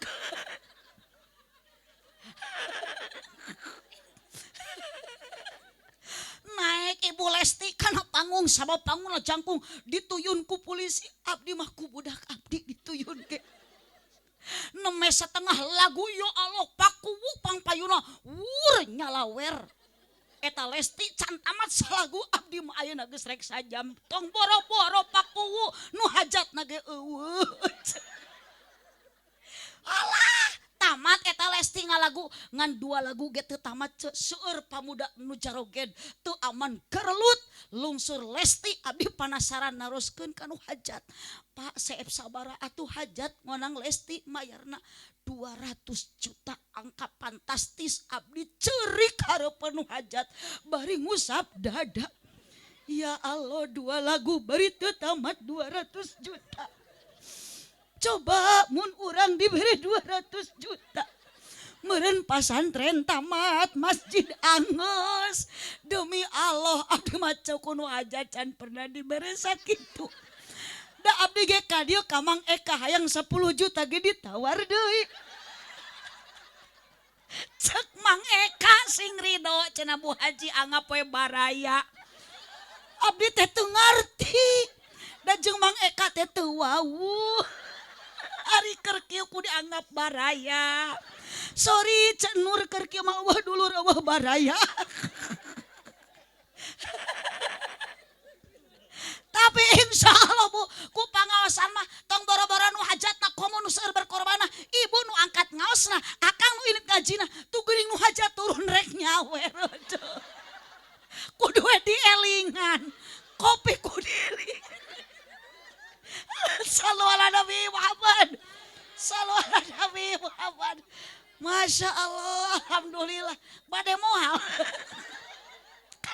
Speaker 1: Naik ibu Lesti kana panggung sama panggung lah jangkung dituyun ku polisi abdi mah ku budak abdi dituyun ke neme setengah lagu ya Allah pakuwu pangpayuna wur nyalawer eta Lesti can tamat salagu abdi mah ayeuna geus rek sajam tong boro-boro pakuwu nu hajatna ge eueuh. Alah tamat eta Lesti ngalagu ngan dua lagu ge teu tamat seueur pamuda nu jaroged teu aman gerelut lungsur Lesti abdi panasaran naroskeun ka nu hajat. Pak seep sabara atuh hajat ngonang Lesti mayarna 200 juta angka fantastis abdi ceurik hareupeun nu hajat bari ngusap dada. Ya Allah dua lagu bari teu tamat 200 juta. Coba mun urang diberi 200 juta. Meureun pasantren tamat, masjid angeus. Demi Allah abdi mah kuno aja can pernah diberi sakitu. Da abdi ge ka dieu ka Mang Eka hayang 10 juta ge ditawar deui. Cek Mang Eka sing rido cenah Bu Haji anggap we baraya. Abdi teh teu ngarti. Da jeung Mang Eka teh teu wawuh. Ari keur kieu ku dianggap baraya. Sorry Cek Nur keur kieu mah eueuh dulur eueuh baraya. Tapi insya Allah Bu, ku pangaosan mah tong boro-boro nu hajatna komo nu seueur berkorbanna, ibu nu angkat ngaosna, akang nu init ngajina, tuh geuning nu hajat turun rek nyawer. Kudu we dielingan, kopi kudu dielingan. Sallu ala Nabi Muhammad. Sallu ala Nabi Muhammad. Masya Allah, alhamdulillah. Bade moal.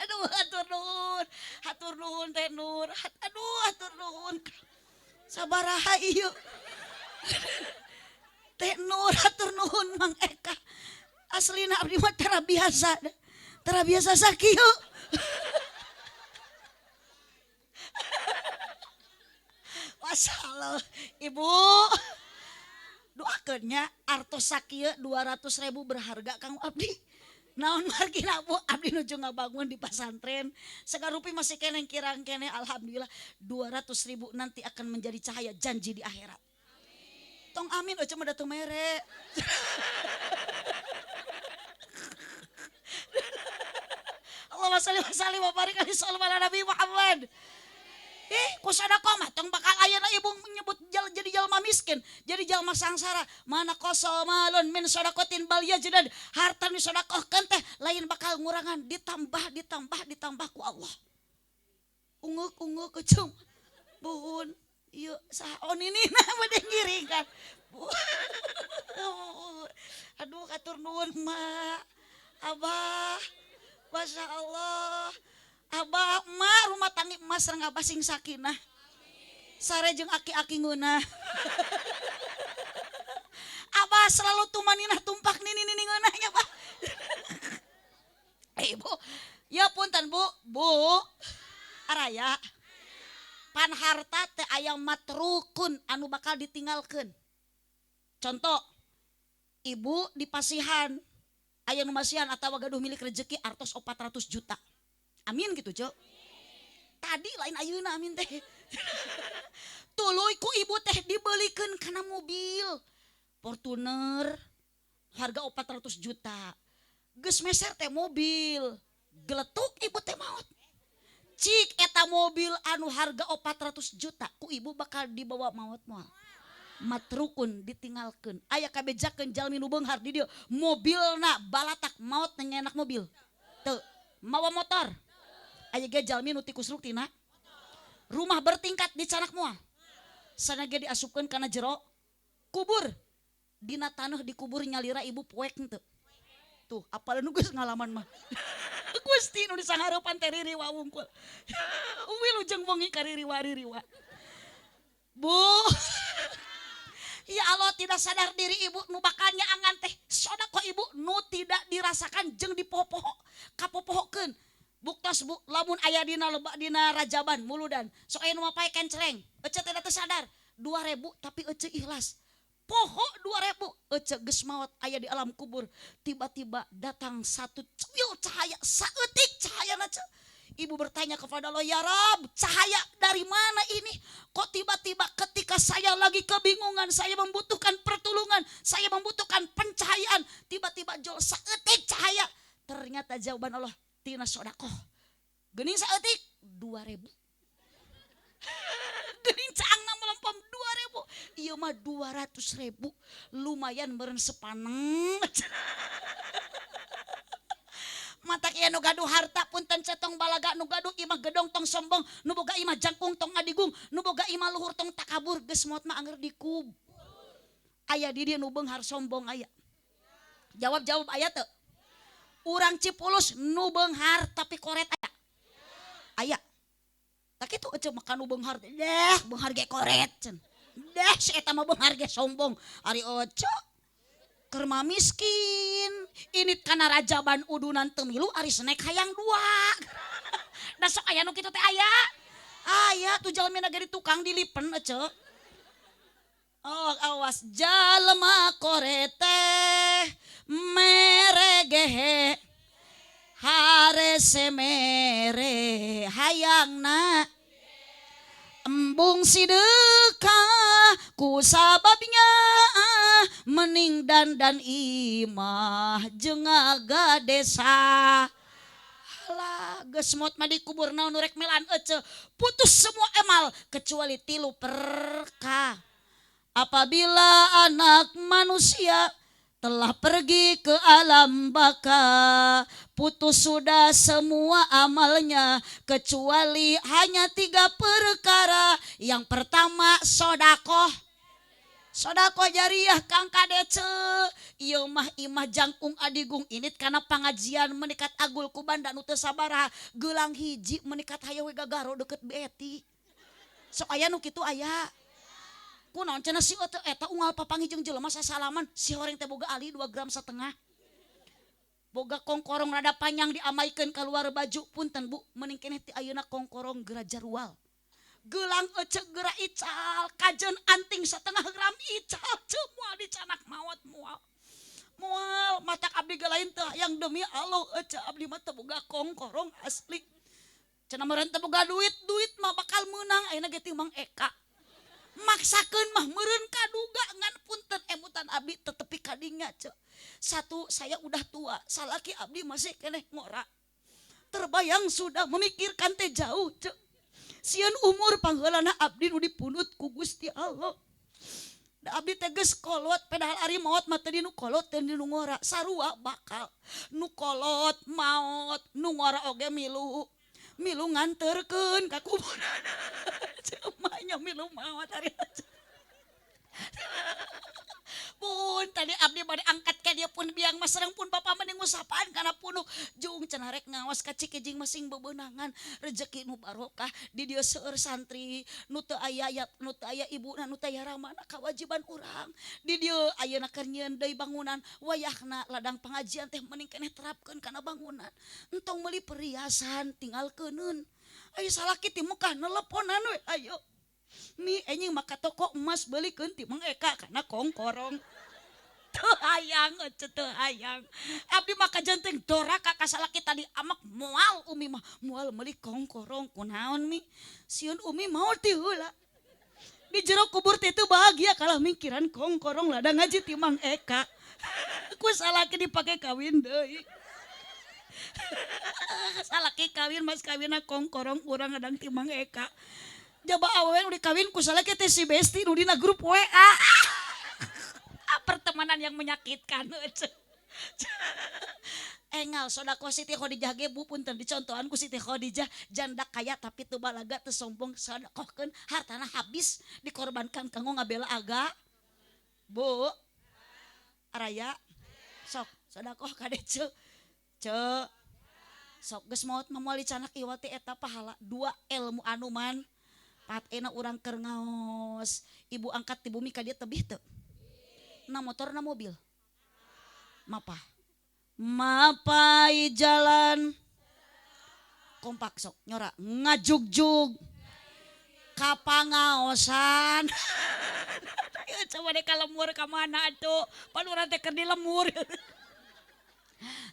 Speaker 1: Aduh, hatur nuhun. Hatur nuhun Teh Nur. Aduh, hatur nuhun. Sabaraha ieu. Teh Nur hatur nuhun Mang Eka. Aslina abdi mah tara biasa. Tara biasa sakieu. Masalah ibu doakeunnya artos sakieu 200.000 berharga Kang abdi. Naon margina Bu abdi nuju ngabangun di pasantren sagarupi masih keneh kirang keneh alhamdulillah 200.000 nanti akan menjadi cahaya janji di akhirat. Amin. Tong amin eueuh mah da teu mere. Allahumma shalli wa sallim wa barik alaihi ala Nabi Muhammad. Ku sodakoh mah tong bakal ayeuna ibu menyebut jadi jalma miskin, jadi jalma sangsara. Ma naqoso malun min sodakotin bal yazdad. Harta nu disodakohkeun teh lain bakal ngurangan, ditambah, ditambah, ditambah ku Allah. Unguk unguk kecum. Buhun, ieu saha oh nini nah bade ngiring kan. Aduh, hatur nuhun, Mak. Abah. Masya Allah. Abah, emak, rumah tangga emas sareng abah sing sakinah. Sare jeung aki-aki ngeunah. Abah selalu tumaninah tumpak nini nini ngeunah nya, Bah. Eh, Ibu, ya punten, Bu, Bu. Araya. Pan harta teh aya matrukun anu bakal ditinggalkeun. Contoh, ibu dipasihan, aya nu masihan atawa gaduh milik rezeki artos 400 juta. Amin gitu, Cok. Tadi lain ayeuna amin teh. Tuluy ku ibu teh dibelikeun kana mobil Fortuner harga 400 juta. Geus meser teh mobil. Geletuk ibu teh maot. Cik, eta mobil anu harga 400 juta ku ibu bakal dibawa maot moal? Matrukun, ditinggalkeun. Aya kabejakeun jalmi nu beunghar di dieu mobilna balatak, maot nyanak mobil? Teu. Mawa motor? Aya ge jalmi nu tikusruk tina rumah bertingkat, dicanak moal? Sana ge diasupkeun kana jero kubur, dina taneuh dikubur nyalira, ibu poek henteu? Tuh, apal nu geus ngalaman mah. Gusti nu disangareupan teh ririwa wungkul. Wilujeng wengi kaririwa-ririwa, Bu. Ya Allah, tidak sadar diri ibu nu bakal nyaangan teh sodakoh ibu nu tidak dirasakan jeung dipoho-poho kapopohokeun. Buktos, Bu, lamun aya dina lebak dina rajaban muludan sok aya nu mapae kencereng. Ece teh teu sadar 2000, tapi ece ikhlas poho 2000. Ece geus maot, aya di alam kubur, tiba-tiba datang satu cuil cahaya, saeutik cahaya ce. Ibu bertanya kepada Allah, "Ya Rob, cahaya dari mana ini? Kok tiba-tiba ketika saya lagi kebingungan, saya membutuhkan pertolongan, saya membutuhkan pencahayaan, tiba-tiba jol saeutik cahaya?" Ternyata jawaban Allah, tina sodakoh. Gening saeutik 2000. Gening caangna melempem 2000. Ieu mah 200 ribu. Lumayan meureun sepaneng. Matak ieu nu gaduh harta, punten cetong balaga, nu gaduh imah gedong tong sombong, nu boga imah jangkung tong adigung, nu boga imah luhur tong takabur, geus maot mah anger dikub. Aya di dieu nu beunghar sombong, aya? Jawab, jawab, aya teu? Urang Cipulus nu beunghar tapi koret aya? Aya. Tak kitu ece makan nu beunghar teh, deh beunghar ge koret cen. Deh si eta mah beunghar ge sombong. Ari ece keur mah miskin, ini kana rajaban udunan teu milu, ari snack hayang dua. Da sok aya nu kitu teh, aya. Aya tuh jalmi ge di tukang dilipen ece. Oh, awas jalma koret teh mere gehe harese mere hayangna embung sidekah ku sababnya mening dan imah jeung desa. Alah, geus maot mah dikubur, naon nu rek melan ece? Putus semua emal kecuali tilu perka. Apabila anak manusia telah pergi ke alam baka, putus sudah semua amalnya kecuali hanya tiga perkara. Yang pertama, sodakoh. Sodakoh jariah. Kang Kadece, ieu mah imah jangkung adigung init karena pengajian menikat agul ku banda nu teu sabaraha, gelang hiji menikat hayo we gagaro deket beti. Sok aya nu kitu, aya. Kunaon cenah si eta, eta unggal papanggih jeung jelema sasalaman, si horeng teh boga ali 2 gram setengah. Boga kongkorong rada panjang diamaikeun keluar baju. Punten, Bu, mending keneh ti ayeuna kongkorong geura jarual. Gelang ece geura ical, kajen anting setengah gram ical, ce moal dicanak maot? Moal, moal. Matak abdi ge lain teh yang demi Allah ece, abdi mah teu boga kongkorong asli. Cenah meureun teu boga duit, duit mah bakal meunang ayeuna ge ti Mang Eka. Maksakeun mah meureun kaduga, ngan punten emutan abdi tetepi kadinya ce. Satu, saya udah tua, salaki abdi masih keneh ngora. Terbayang sudah memikirkan teh jauh ce. Sieun umur pangheulana abdi nu dipunut ku Gusti Allah. Da abdi teh geus kolot padahal ari maot mah teu di nu kolot teu di nu ngora sarua bakal. Nu kolot maot nu ngora oge milu. Milu nganterkeun ka kuburan. Cemanya milu maot ari. Pun tadi abdi bade angkat ka dia pun biang mah sareng pun bapa mending ngusapaan kana punuk jung cenah rek ngaos ka Cikijing masing bebeunangan rejeki nu barokah di dieu seueur santri nu teu aya ya nu teu aya ibuna nu teu aya ramana kawajiban urang di dieu ayeuna keur nyieun deui bangunan wayahna ladang pengajian teh mending keneh terapkeun kana bangunan entong meuli perhiasan tinggal keuneun aya salaki ti Mekah neleponan we ayo mi enjing maka toko emas belikeun ti Mang Eka kana kongkorong. Teu hayang ece teu hayang. Abdi mah kajenteng doraka ka salaki tadi amak moal umi mah moal meuli kongkorong kunaon mi. Sieun umi maot ti heula. Di jero kubur teh teu bahagia kalah mikiran kongkorong ladang ngaji ti Mang Eka. Ku salaki dipake kawin deui. Salaki kawin mas kawinna kongkorong urang ladang ti Mang Eka. Jaba awewe nu dikawin ku salaki teh si besti nu dina grup WA. Pertemanan yang menyakitkan. Engal sodakoh Siti Khadijah ge bu punten dicontohan ku Siti Khadijah janda kaya tapi teu balaga teu sombong sodakohkeun hartana habis dikorbankan kanggo ngabela aga. Bu Araya sok sodakoh kade ceu. Ceu sok geus maot mah moal dicanak iwal ti eta pahala dua ilmu anu man pat ena urang keur ngaos ibu angkat ti bumi ka dieu tebih teu. Na motor na mobil. Mapah. Mapai jalan. Kompak sok nyora ngajugjug. Kapangaosan. Ya coba deh ka lemur ka mana atuh. Pan urang teh keur di lemur.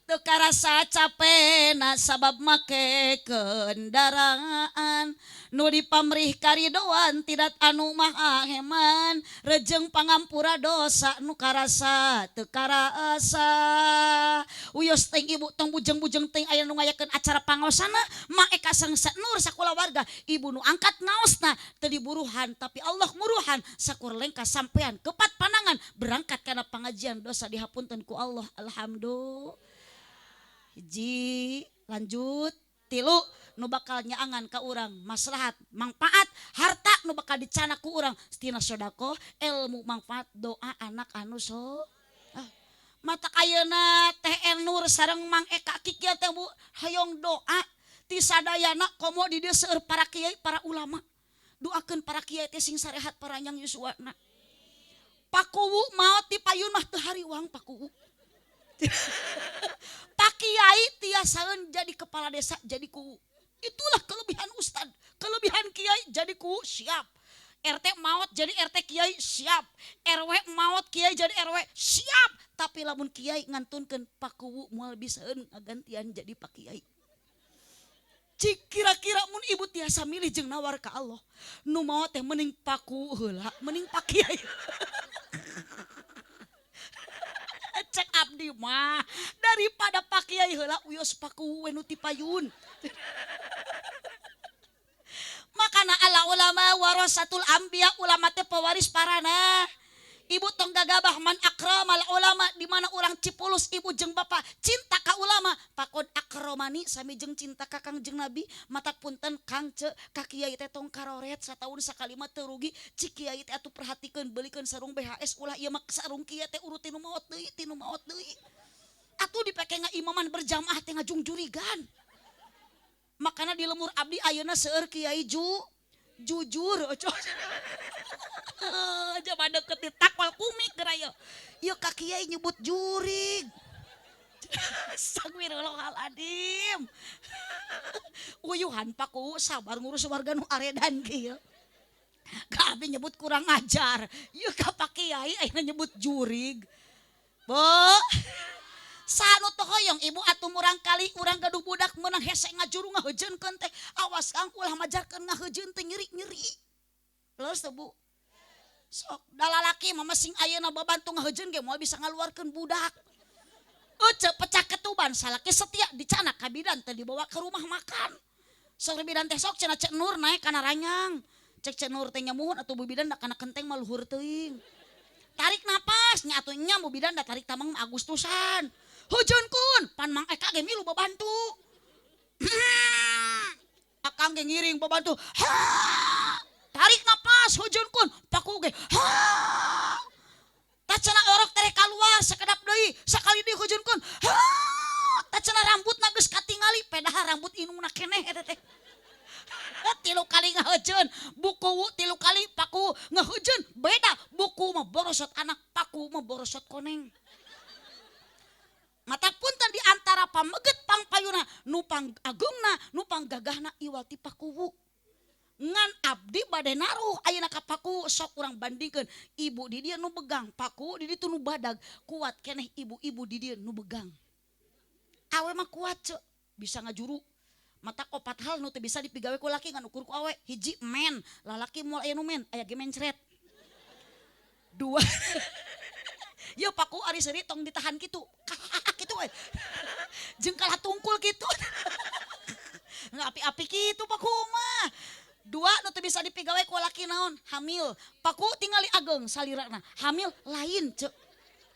Speaker 1: Teu karasa capena sabab make kendaraan nu dipamrih karidoan tidak anu maha heman rejeng pangampura dosa nu karasa teu karasa uyos teh ibu tong bujeng-bujeng teh aya nu ngayakeun acara pangaosana Mang Eka sareng Nur sakulawarga ibu nu angkat ngaosna teu diburuhan tapi Allah muruhan sakur lengkah sampean kepat panangan berangkat kana pangajian dosa dihapunten ku Allah alhamdulillah. Hiji lanjut tilu nu bakal nyaangan ka urang maslahat manfaat harta nu bakal dicanak ku urang tina sodakoh ilmu manfaat doa anak anu so mata ayeuna teh Nur sareng Mang Eka kikieu teh bu hayong doa ti sadayana komo di dieu seueur para kiai para ulama doakeun para kiai teh sing sarehat paranjang yuswana pakuwu maot di payun mah teu hariwang pakuwu. Pak Kiai tiasaeun jadi kepala desa jadi kuwu. Itulah kelebihan ustad, kelebihan kiai jadi kuwu siap. RT maot jadi RT kiai siap. RW maot kiai jadi RW siap. Tapi lamun kiai ngantunkeun pakuwu moal bisaeun ngagantian jadi pak kiai. Cik kira-kira mun ibu tiasa milih jeung nawar ka Allah, nu maot teh mending pakuwu heula, mending pak kiai. Cek abdi mah daripada pak kiai heula uyos paku we nu ti payun. Makana ala ulama warasatul anbiya ulama teh pewaris parana. Ibu tong gagabah man akramal ulama di mana urang Cipulus ibu jeung bapak cinta ka ulama pakod akromani sami jeung cinta ka Kangjeng Nabi matak punten Kang ce ka kiai teh tong karoret sataun sakali mah teu rugi cik kiai teh atuh perhatikeun beulikeun sarung BHS ulah ieu mah sarung kieu teh urut tinu maot deui tinu maot deui atuh dipake ngaimaman berjamaah teh ngajungjurigan makana di lemur abdi ayeuna seueur kiai jujur oco. Coba deket di takwal kumik geura ieu. Ieu ka kiai nyebut jurig. Astagfirullahaladzim. Uyuhan paku sabar ngurus warga nu aredan kieu. Ka abdi nyebut kurang ajar. Ieu ka pak kiai ayeuna nyebut jurig. Bu. Sanu teu hoyong ibu atuh murang kali urang gaduh budak meunang hese ngajuru ngaheujeunkeun teh. Awas Kang ulah majarkeun ngaheujeun teh nyeri-nyeri. Leres teu Bu? Sok da lalaki mah sing ayeuna babantu ngaheujeun ge moal bisa ngaluarkeun budak. Ece pecah ketuban salaki setia dicanak ka bidan teh dibawa ke rumah makan. Sok bidan teh sok cenah Cek Nur naik kana ranyang. Cek Cek Nur teh nyamuhun atuh Bu Bidan da kana kenteng mah luhur teuing. Tarik napas nya atuh nya Bu Bidan da tarik tamang Agustusan. Hujeun kun pan Mang Eka ge milu babantu. Akang ge ngiring babantu. Ha! Tarik napas hujeun kun paku ge. Ha! Tah cenah orok teh kaluar sakedap deui sakali deui hujeun kun. Ha! Tah cenah rambutna geus katingali pedah rambut indungna keneh eta teh. Tilu kali ngahujeun buku tilu kali paku ngahujeun beda buku mah borosot anak paku mah borosot koneng. Mata punten di antara pameget pangpayuna nu pangagungna nu panggagahna iwal ti pakuwu. Ngan abdi bade naruh ayeuna ka paku sok urang bandingkeun ibu di dieu nu begang paku di ditu nu badag kuat keneh ibu-ibu di dieu nu begang. Awe mah kuat ceu bisa ngajuru. Mata opat hal nu teu bisa dipigawe ku laki ngan ukur ku awe. Hiji men, lalaki moal aya nu men, aya ge mencret. Dua. Ye paku ari seuri tong ditahan kitu. Kitu we. Jeung kalah tungkul kitu. Ngapi-api kitu paku mah. Dua nu teu bisa dipigawe ku laki naon? Hamil. Paku tingali ageng salirana. Hamil lain ceu.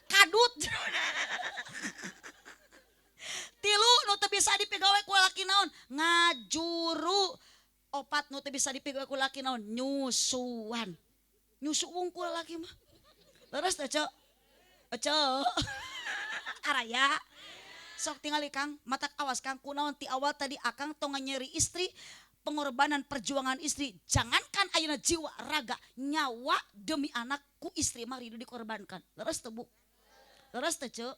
Speaker 1: Kadut. Tilu nu teu bisa dipigawe ku laki naon? Ngajuru. Opat nu teu bisa dipigawe ku laki naon? Nyusuan. Nyusu wungkul laki mah. Leres teh ceu? Ceu. Araya. Sok tingali Kang, matak awas Kang kunaon ti awal tadi akang tong nyeri istri, pengorbanan perjuangan istri, jangankan ayeuna jiwa raga, nyawa demi anak ku istri mah ridu dikorbankan. Leres teu Bu? Leres teu ceu?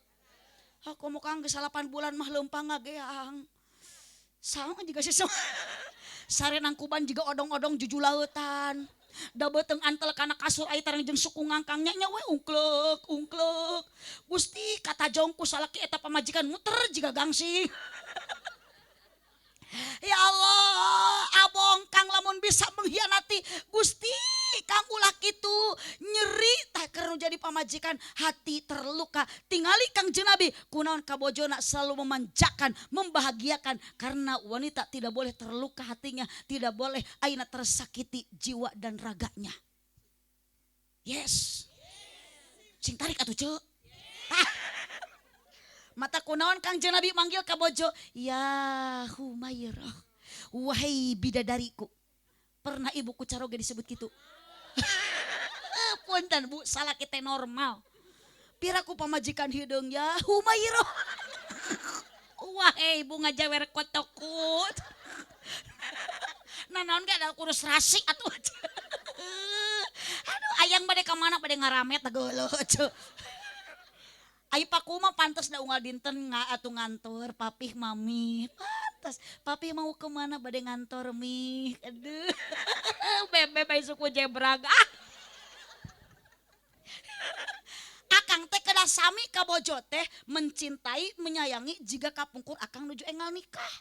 Speaker 1: Aku mau kang geus 8 bulan mah leumpang ngageang. Saung juga sih sare nangkuban juga odong-odong jujulautan. Da beuteung antel kana kasur ai tarang jeung suku ngangkang nya nya we ungkleuk ungkleuk. Gusti kata jongku salaki eta pamajikan muter jiga gangsing. Ya Allah, abong kang lamun bisa mengkhianati Gusti kang ulah kitu nyeri tah keur jadi pamajikan hati terluka. Tingali Kang Nabi kunaon kabojona selalu memanjakan, membahagiakan karena wanita tidak boleh terluka hatinya, tidak boleh ayeuna tersakiti jiwa dan raganya. Yes. Sing tarik atuh ceu. Mata kunaon Kang Nabi manggil kabojo, ya Humairah, wahai bidadariku. Pernah ibuku caroge disebut gitu. Punten Bu, salah kita normal. Piraku pamajikan hideung ya Humairah. Wahai bunga jawer kotokut. Nah naon ge ada kurus rasi atuh. Aduh ayang bade ka mana bade ngaramet geuleuh. Ai paku mah pantes da unggal dinten atuh ngantor papih mami. Pantes papih mau kemana bade ngantor mi. Aduh. Bebe bae suku jebrag. Ah. Akang teh kedah sami ka bojo teh mencintai, menyayangi jiga kapungkur akang nuju enggal nikah.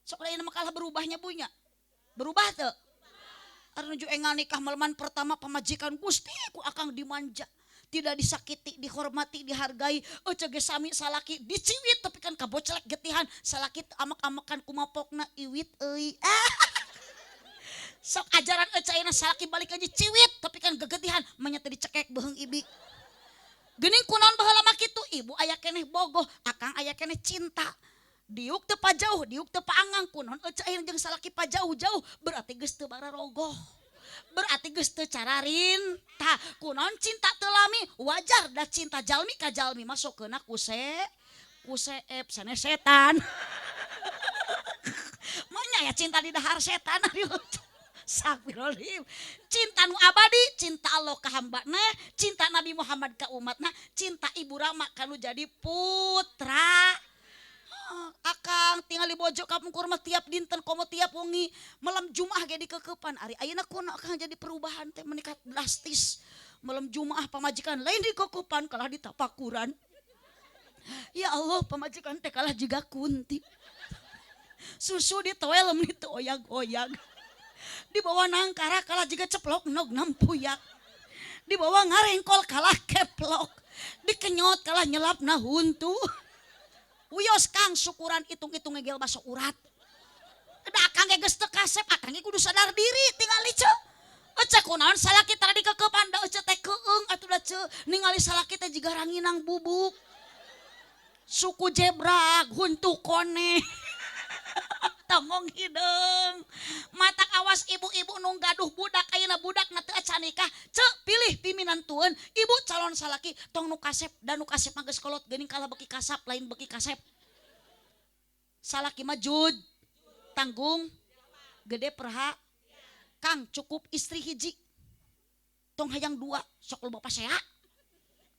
Speaker 1: Sok lain mah kalah berubahnya bunya. Berubah teu? Ari nuju enggal nikah maleman pertama pamajikan Gusti ku akang dimanja. Tidak disakiti, dihormati, dihargai. Ece ge sami salaki diciwit tapi kan kabocelek getihan salaki amak-amakan kumapokna iwit euy. Sok ajaran ece ayeuna salaki balik aja ciwit tapi kan gegetihan manya teh dicekek beuheung ibi. Geuning kunaon baheula mah kitu ibu aya keneh bogoh, akang aya keneh cinta. Diuk teu pajauh, diuk teu paangang kunaon ece ayeuna jeung salaki pajauh-jauh berarti geus teu bararogoh. Berarti geus teu cararin. Tah kunaon cinta teu lami wajar da cinta jalmi ka jalmi masukkeuna ku seep sanes setan. Manya ya cinta di dahar setan. Astagfirullahaladzim. Cinta nu abadi, cinta Allah ka hambana, cinta Nabi Muhammad ka umatna, cinta Ibu Rama ka nu jadi putra. Akang tinggal di bojo kapungkur mah tiap dinten komo tiap wengi malam Jumat ge dikekepan ari ayeuna kuno akang jadi perubahan teh meningkat drastis. Malam Jumat pamajikan lain dikekepan kalah ditapakuran. Ya Allah pamajikan teh kalah jiga kunti. Susu ditoel meuni teu oyag-oyag. Di bawah nangkara kalah jiga ceplok nog nampuyak. Di bawah ngarengkol kalah keplok. Dikenyot kalah nyelapna huntu. Wios Kang syukuran hitung-hitung ngegel baso urat. Da akang ge geus teu kasep, akang ge kudu sadar diri tingali ceu. Ece kunaon salaki tara dikekepan da ece teh keung atuh da ceu ningali salaki teh jiga ranginang bubuk. Suku jebrak huntu kone. Tonggong hideung. Matak awas ibu-ibu nu gaduh budak ayeuna budak na teu acan nikah, ceu pilih piminantueun ibu calon salaki tong nu kasep da nu kasep mah geus kolot geuning kalah beki kasap lain beki kasep. Salaki mah jud tanggung gede perha. Kang cukup istri hiji tong hayang dua sok loba pasea.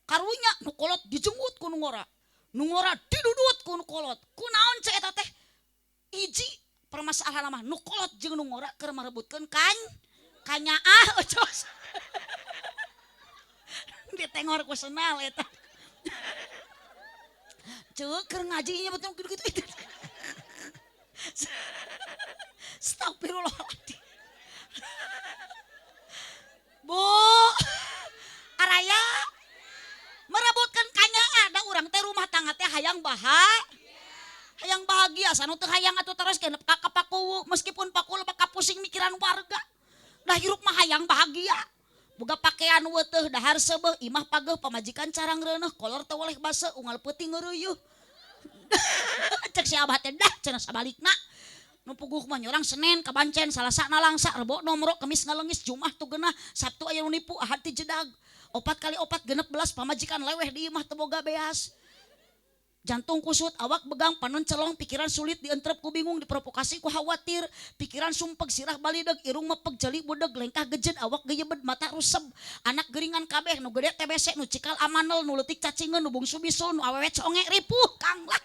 Speaker 1: Karunya nu kolot dijenggut ku nu ngora, nu ngora didudut ku nu kolot. Kunaon cek eta teh? Hiji permasalahan mah nu kolot jeung nu ngora keur marebutkeun kan kanyaah ocos. Ditengor ku senal eta. Ceuk keur ngaji nyebutin gitu-gitu. Astagfirullahaladzim. Bu, araya merebutkan kanyaah da urang teh rumah tangga teh hayang hayang bahagia sanu teu hayang atuh terus genep ka paku meskipun paku lebak kapusing mikiran warga. Dah hirup mah hayang bahagia. Boga pakaian weuteuh dahar seubeuh imah pageuh pamajikan carang reuneuh kolor teu weleh base unggal peuting ngeureuyeuh. Cek si abah teh dah cenah sabalikna. Nu puguh mah nyorang Senin kabancen Salasa nalangsa Rebo nomro Kemis ngalengis Jumat tu genah Sabtu aya nu nipu Ahad ti jedag. 4 kali 4 16 pamajikan leweh di imah teu boga beas. Jantung kusut, awak begang, panon celong, pikiran sulit, dientrep ku bingung, diprovokasi ku khawatir, pikiran sumpeg, sirah balideg, irung mepeg, jeli budeg, lengkah gejen, awak geyebed, mata ruseb, anak geringan kabeh, nu gede TBC, nu cikal amanel, nu leutik cacingeun, nu bungsu bisul, nu awewe conge ripuh, kang lah.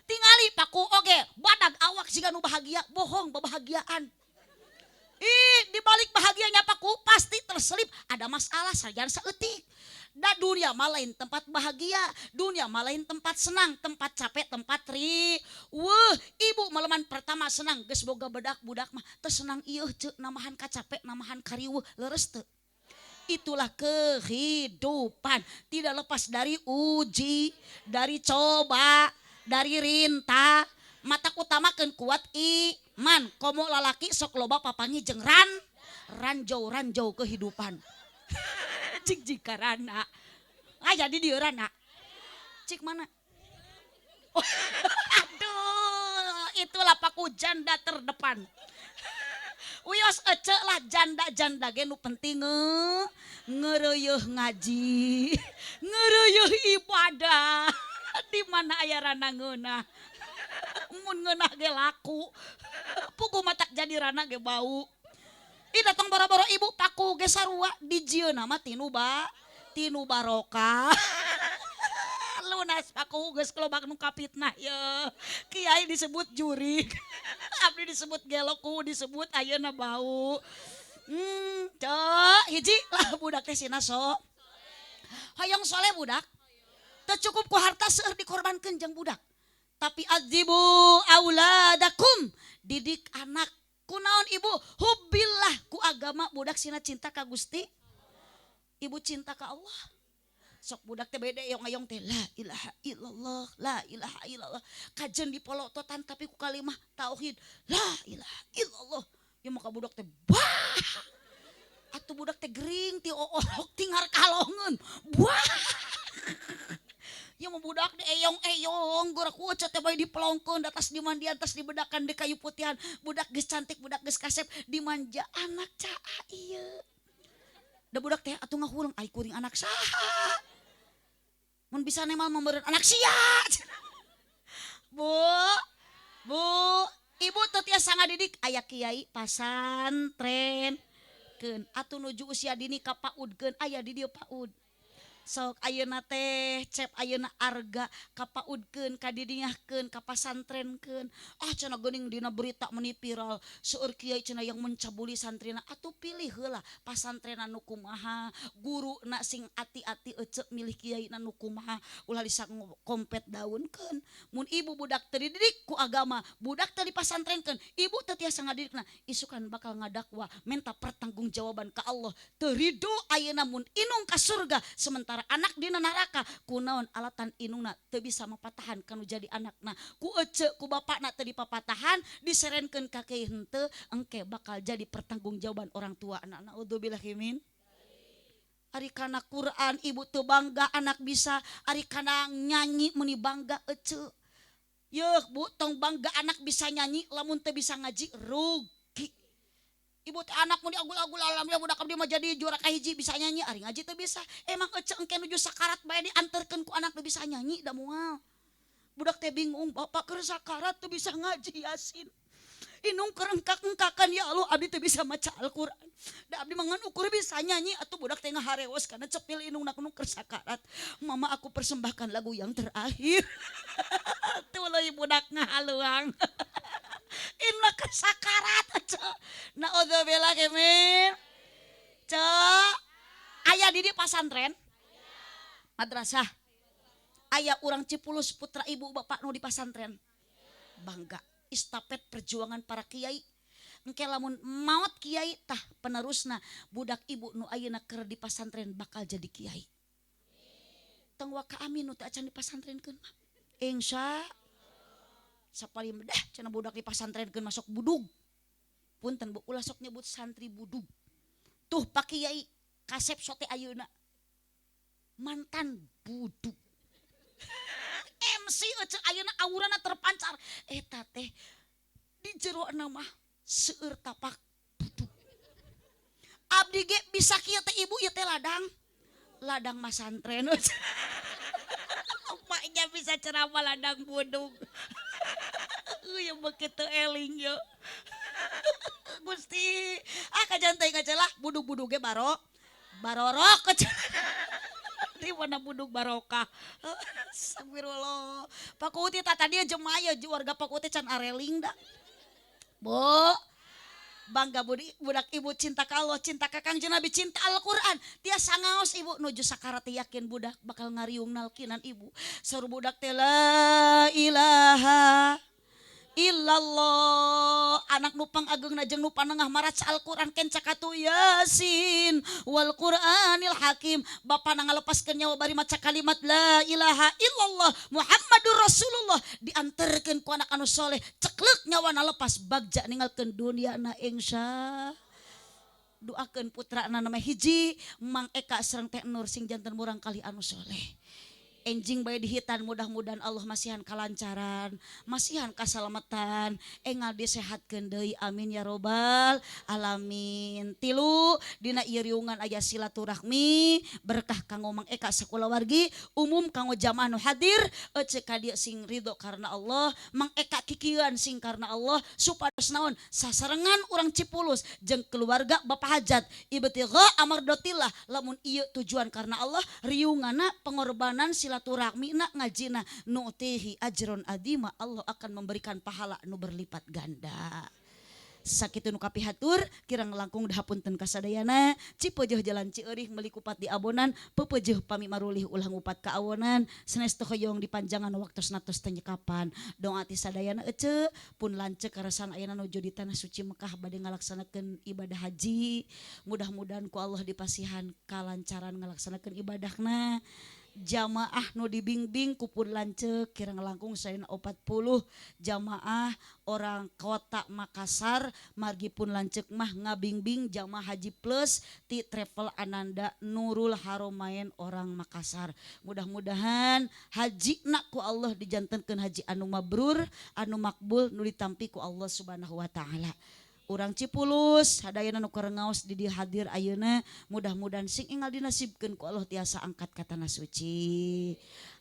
Speaker 1: Tingali paku oge, badag awak siga nu bahagia, bohong babahagiaan. Ih, dibalik bahagianya paku pasti terselip ada masalah sajan saeutik. Da dunia mah lain tempat bahagia, dunia mah lain tempat senang, tempat capek, tempat ri. Weuh, ibu maleman pertama senang geus boga bedak budak mah teu senang ieu ceuk namahan ka capek, namahan kariweuh, leres teu? Itulah kehidupan, tidak lepas dari uji, dari coba, dari rinta. Matak utamakeun kuat iman. Komo lalaki sok loba papangi jeung ranjau-ranjau kehidupan. Cik jika rana. Ah jadi dia rana. Cik mana? Oh, aduh, itulah paku janda terdepan. Wios ece lah janda-janda ge nu penting ngeureuyeih ngaji, ngeureuyeih ibadah. Di mana aya rana ngeunah. Mun ngeunah ge laku. Puguh matak jadi rana ge bau. Ih datang boro-boro ibu paku ge sarua dijieunna mah tinu barokah. Lunas paku geus kelobak nu kapitnah ye. Kiai disebut jurik. Abdi disebut geloku disebut ayeuna bau. Cek hiji lah budak teh sina sok. Hayang soleh budak. Teu cukup ku harta seueur dikorbankeun jeung budak. Tapi adzibu auladakum, didik anak. Kunaon ibu? Hubbillah ku agama budak sina cinta ka Gusti. Ibu cinta ka Allah. Sok budak teh bede eyong-eyong teh la ilaha illallah, la ilaha illallah. Kajen dipolototan tapi ku kalimah tauhid la ilaha illallah. Ya maka budak teh bah. Atuh budak teh gering ti oorok tingar kalongeun. Buah. Ya mau budak di eyong-eyong, gorak waca teh bae dipelongkeun, atas dimandian, atas dibedakan di kayu putihan. Budak geus cantik, budak geus kasep, dimanja anak caa ieu. Da budak teh atuh ngahuleng ai kuring anak saha. Mun bisa nemal meureun anak sia. Bu, bu, ibu teu tiasa ngadidik aya kiai pasantren keun atuh nuju usia dini ka PAUD-keun aya di dieu PAUD. Sok ayeuna teh cep ayeuna arga ka PAUD-keun ka didingahkeun ka pasantrenkeun. Ah cenah geuning dina berita meuni viral seueur kiai cenah yang mencabuli santrina. Atuh pilih heula pasantrenna nu kumaha, guruna sing ati-ati eceu milih kiaina nu kumaha, ulah disakompet daunkeun. Mun ibu budak teu dididik ku agama, budak teu dipasantrenkeun, ibu teu tiasa ngadidikna, isukan bakal ngadakwa menta pertanggungjawaban ka Allah. Teu rido ayeuna mun inung ka surga sementara nganter anak dina neraka kunaon alatan inungna teu bisa mapatahan kanu jadi anakna ku ece ku bapakna teu dipapatahan diserenkeun ka kiai henteu engke bakal jadi pertanggungjawaban orang tua anak. Naudzubillah min. Ari kana Quran ibu teu bangga anak bisa, ari kana nyanyi meuni bangga ece. Yeuh Bu, tong bangga anak bisa nyanyi lamun teu bisa ngaji rugi. Ibu teh anak mun diagul-agul alhamdulillah budak abdi mah jadi juara kahiji bisa nyanyi, ari ngaji teu bisa. Emang ece engke nuju sakarat bae dianterkeun ku anak nu bisa nyanyi da moal. Budak teh bingung, bapak keur sakarat teu bisa ngaji Yasin. Inung keur engkak-engkakan ya Allah abdi teu bisa maca Al-Qur'an. Da abdi mah ngan ukur bisa nyanyi atuh budak teh ngaharewos kana cepil inungna nu keur sakarat. Mama, aku persembahkan lagu yang terakhir. Tuluy budak ngahaluang. Inna keur sakarat ece. Naudzubillah min. Cek aya di dieu pasantren? Madrasah. Aya urang Cipulus putra ibu bapak nu di pasantren. Bangga. Istafet perjuangan para kiai. Engke lamun maot kiai tah penerusna budak ibu nu ayeuna keur di pasantren bakal jadi kiai. Tong waka amin nu teu acan di pasantrenkeun mah. Insya sapali dah cenah budak di pasantrenkeun masuk budug. Punten Bu, ulah sok nyebut santri budug. Tuh Pak Kiai kasep sote ayeuna mantan budug. MC ece ayeuna aurana terpancar. Eta teh di jero mah seueur tapak budug. Abdi ge bisa kieu teh ibu ieu teh ladang. Ladang masantren. Maknya bisa ceramah ladang budug. Ya begitu eling yo. Gusti, ah kajan teh kacelah budug-budug ge barorok. Di mana budug barokah. Astagfirullah. Pak Uti tah tadi jemaya warga Pak Uti can areling da. Bu, bangga budi budak ibu cinta ka Allah, cinta ka Kangjeng Nabi, cinta Al-Qur'an. Tiasa ngaos ibu nuju sakarat yakin budak bakal ngariung nalkinan ibu. Saur budak teh la ilaha illallah. Anak nu pangageungna jeung nu panengah maraca Al-Qur'an kenca katu Yasin wal Qur'anil Hakim. Bapana ngalepaskeun nyawa bari maca kalimat la ilaha illallah Muhammadur Rasulullah dianterkeun ku anak anu soleh ceklek nyawana lepas bagja ninggalkeun dunia na. Insya doakeun putrana nama hiji Mang Eka sareng Teh Nur sing janten murang kali anu soleh. Enjing bae dihitan mudah-mudahan Allah masihan kalancaran, masihan kasalamatan, engal disehatkeun deui, amin ya robbal alamin. Tilu dina ieu riungan aya silaturahmi berkah kanggo Mang Eka sakulawargi umum kanggo jamaah nu hadir ece ka dieu sing ridho karena Allah, Mang Eka kikieuan sing karena Allah supados naon sasarengan urang Cipulus jeung keluarga Bapak Hajat ibtigha amardotillah. Lamun ieu tujuan karena Allah riungana pengorbanan silaturahmi na ngajina nu'tihi ajron adima, Allah akan memberikan pahala nu berlipat ganda. Sakitu nu kapihatur kirang langkung dahapunten kasadayana. Cipeujeuh jalan Cieurih meuli kupat di abonan, pepeujeuh pami marulih ulah ngupat ka awonan, sanes teu hoyong dipanjangan waktosna tos teu nyekapan. Doa ti sadayana ece pun lanceuk karasan ayeuna nuju di tanah suci Mekah bade ngalaksanakeun ibadah haji. Mudah-mudahan ku Allah dipasihan kalancaran ngalaksanakeun ibadahna. Jamaah nu dibimbing ku pun lanceuk kirang langkung sadayana 40 jamaah orang kota Makassar, margi pun lanceuk mah ngabingbing jamaah haji plus ti Travel Ananda Nurul Haromain orang Makassar. Mudah-mudahan haji nak ku Allah dijantenkeun haji anu mabrur, anu makbul, nu ditampi ku Allah Subhanahu wa taala. Urang Cipulus sadayana nu keur ngaos di dieu hadir ayeuna mudah-mudahan sing enggal dinasibkeun ku Allah tiasa angkat ka tanah suci.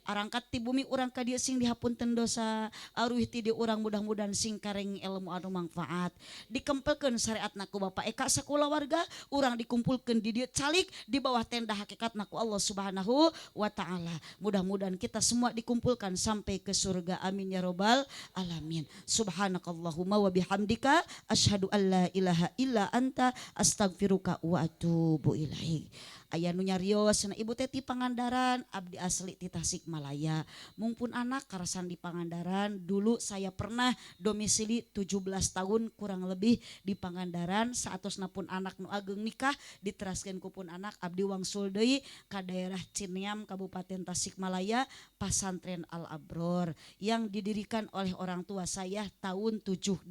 Speaker 1: Arangkat ti bumi urang ka dieu sing dihapunten dosa, aruih ti dieu urang mudah-mudahan sing kareng ilmu anu mangfaat. Dikempelkeun syariatna ku Bapak Eka sakulawarga, urang dikumpulkeun di dieu calik di bawah tenda hakikatna ku Allah Subhanahu wa taala. Mudah-mudahan kita semua dikumpulkan sampai ke surga, amin ya robbal alamin. Subhanakallahumma wa bihamdika asyhadu an la ilaha illa anta astaghfiruka wa atubu ilaik. Aya nu nyarios cenah ibu teh ti Pangandaran, abdi asli ti Tasikmalaya. Tasikmalaya. Mungpun anak karasan di Pangandaran, dulu saya pernah domisili 17 tahun kurang lebih di Pangandaran, saatosna pun anak nu ageng nikah diteraskeun ku pun anak abdi wangsul deui ka daerah Cineam Kabupaten Tasikmalaya, Pasantren Al Abror yang didirikan oleh orang tua saya tahun 78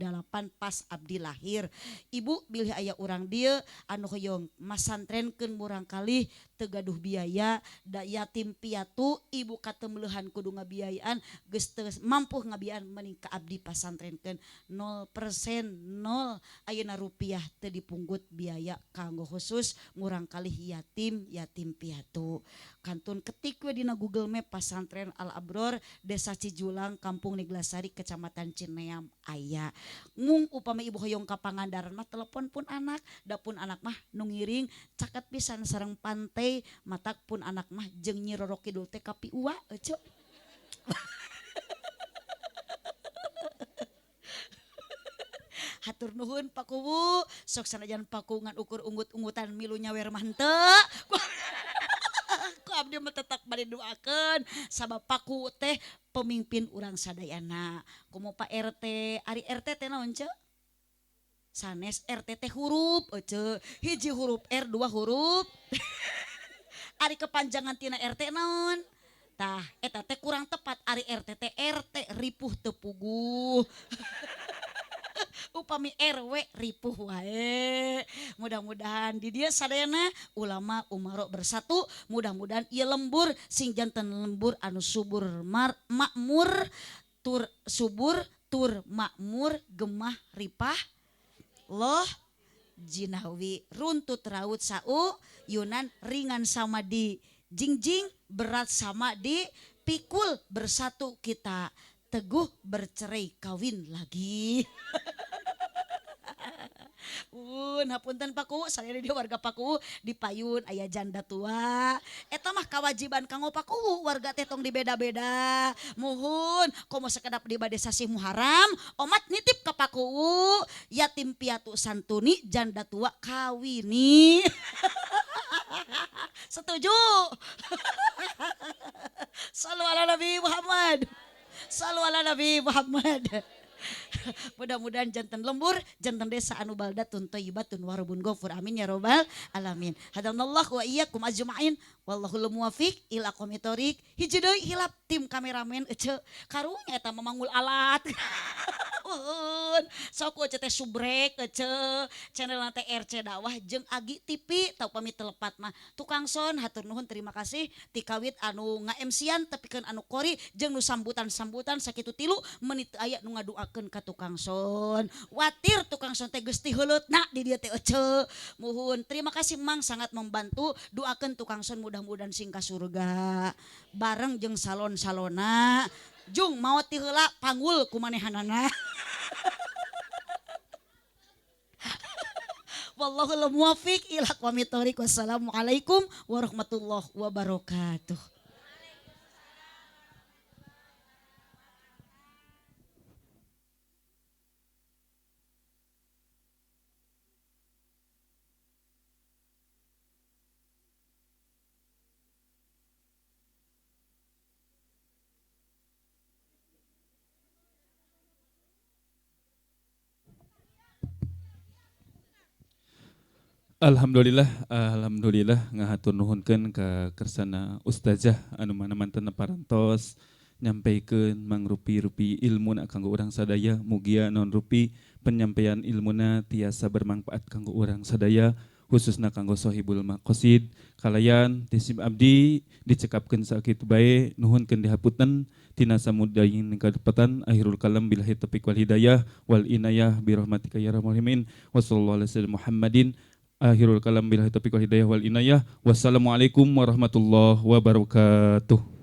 Speaker 1: pas abdi lahir. Ibu bilih aya urang dieu anu hoyong masantrenkeun murangkalih teu gaduh biaya da yatim piatu ibu katemleuhan kudu ngabiayaan geus teu mampu ngabiayaan mending ka abdi pasantrenkeun 0% 0 ayeuna rupiah teu dipunggut biaya kanggo khusus murangkalih yatim yatim piatu. Kantun ketik we dina Google Map Pasantren Al Abror Desa Cijulang Kampung Neglasari Kecamatan Cineam aya. Mung upami ibu hoyong ka Pangandaran mah telepon pun anak, da pun anak mah nu ngiring caket pisan sareng pantai matak pun anak mah jeung Nyi Roro Kidul teh kapiua ece. Hatur nuhun Pak Kuwu, sok sanajan Pak Kuwu ngan ukur unggut-unggutan milu nyawer mah henteu. Ku abdi mah tetap bade doakeun sabab Pak Kuwu teh pemimpin urang sadayana. Komo Pak RT, ari RT teh naon ceu? Sanes RT teh huruf ece, hiji huruf R dua huruf. Ari kepanjangan tina RT naon? Tah eta teh kurang tepat, ari RT teh RT ripuh teu puguh. Upami RW ripuh wae. Mudah-mudahan di dia sadayana ulama umaro bersatu, mudah-mudahan ieu lembur sing janten lembur anu subur makmur tur subur tur makmur gemah ripah loh jinawi runtut raut sau yunan ringan sama di jingjing berat sama di pikul, bersatu kita teguh bercerai kawin lagi. Hapunten Pak Kuwu, saya di warga Pak Kuwu di payun aya janda tua. Eta mah kewajiban kanggo Pak Kuwu, warga teh tong dibeda-beda. Muhun komo sakedap di bade sasih Muharram, omat nitip ka Pak Kuwu, yatim piatu santuni, janda tua kawini. Setuju? Sallu ala Nabi Muhammad. Sallu ala Nabi Muhammad. Mudah-mudahan janten lembur, janten desa anu baldatun thayyibatun warabun ghafur. Amin ya robbal alamin. Hadanallahu wa iyyakum ajmain. Wallahul muwaffiq ila aqwamit thoriq. Hiji deui hilap tim kameramen ece karunya eta mamangul alat. Sok ece teh subrek ece channel teh RC Dakwah jeung Agi TV tau pamit telepat mah. Tukang son hatur nuhun terima kasih ti kawit anu nga-MC-an tepikeun anu kori jeung nu sambutan-sambutan sakitu tilu menit aya nu ngaduakeun ka tukang son. Watir tukang son teh geus tiheuleutna di dieu teh ece. Muhun terima kasih Mang sangat membantu, doakeun tukang son mudah-mudahan sing ka surga bareng jeung salon-salona. Jung maot ti heula panggul ku manehanana. Wallahul muwaffiq ila aqwamit thoriq. Wassalamualaikum warahmatullahi wabarakatuh.
Speaker 2: Alhamdulillah, alhamdulillah ngahatur nuhunkeun ka kersana ustazah anu mana mantan parantos nyampaikeun mangrupi-rupi ilmuna kanggo urang sadaya, mugia non rupi penyampaian ilmuna tiasa bermanfaat kanggo urang sadaya khususna kanggo sohibul maqasid. Kalayan tisim abdi dicekapkeun sakitu bae, nuhunkeun dihapunten tina samudayin kadepatan. Akhirul kalam billahi taufiq wal hidayah wal inayah bi rahmatika ya arhamar rahimin. Wassallallahu ala sayyidina Muhammadin. Akhirul kalam billahi taufiq wal hidayah wal inayah. Wassalamualaikum warahmatullahi wabarakatuh.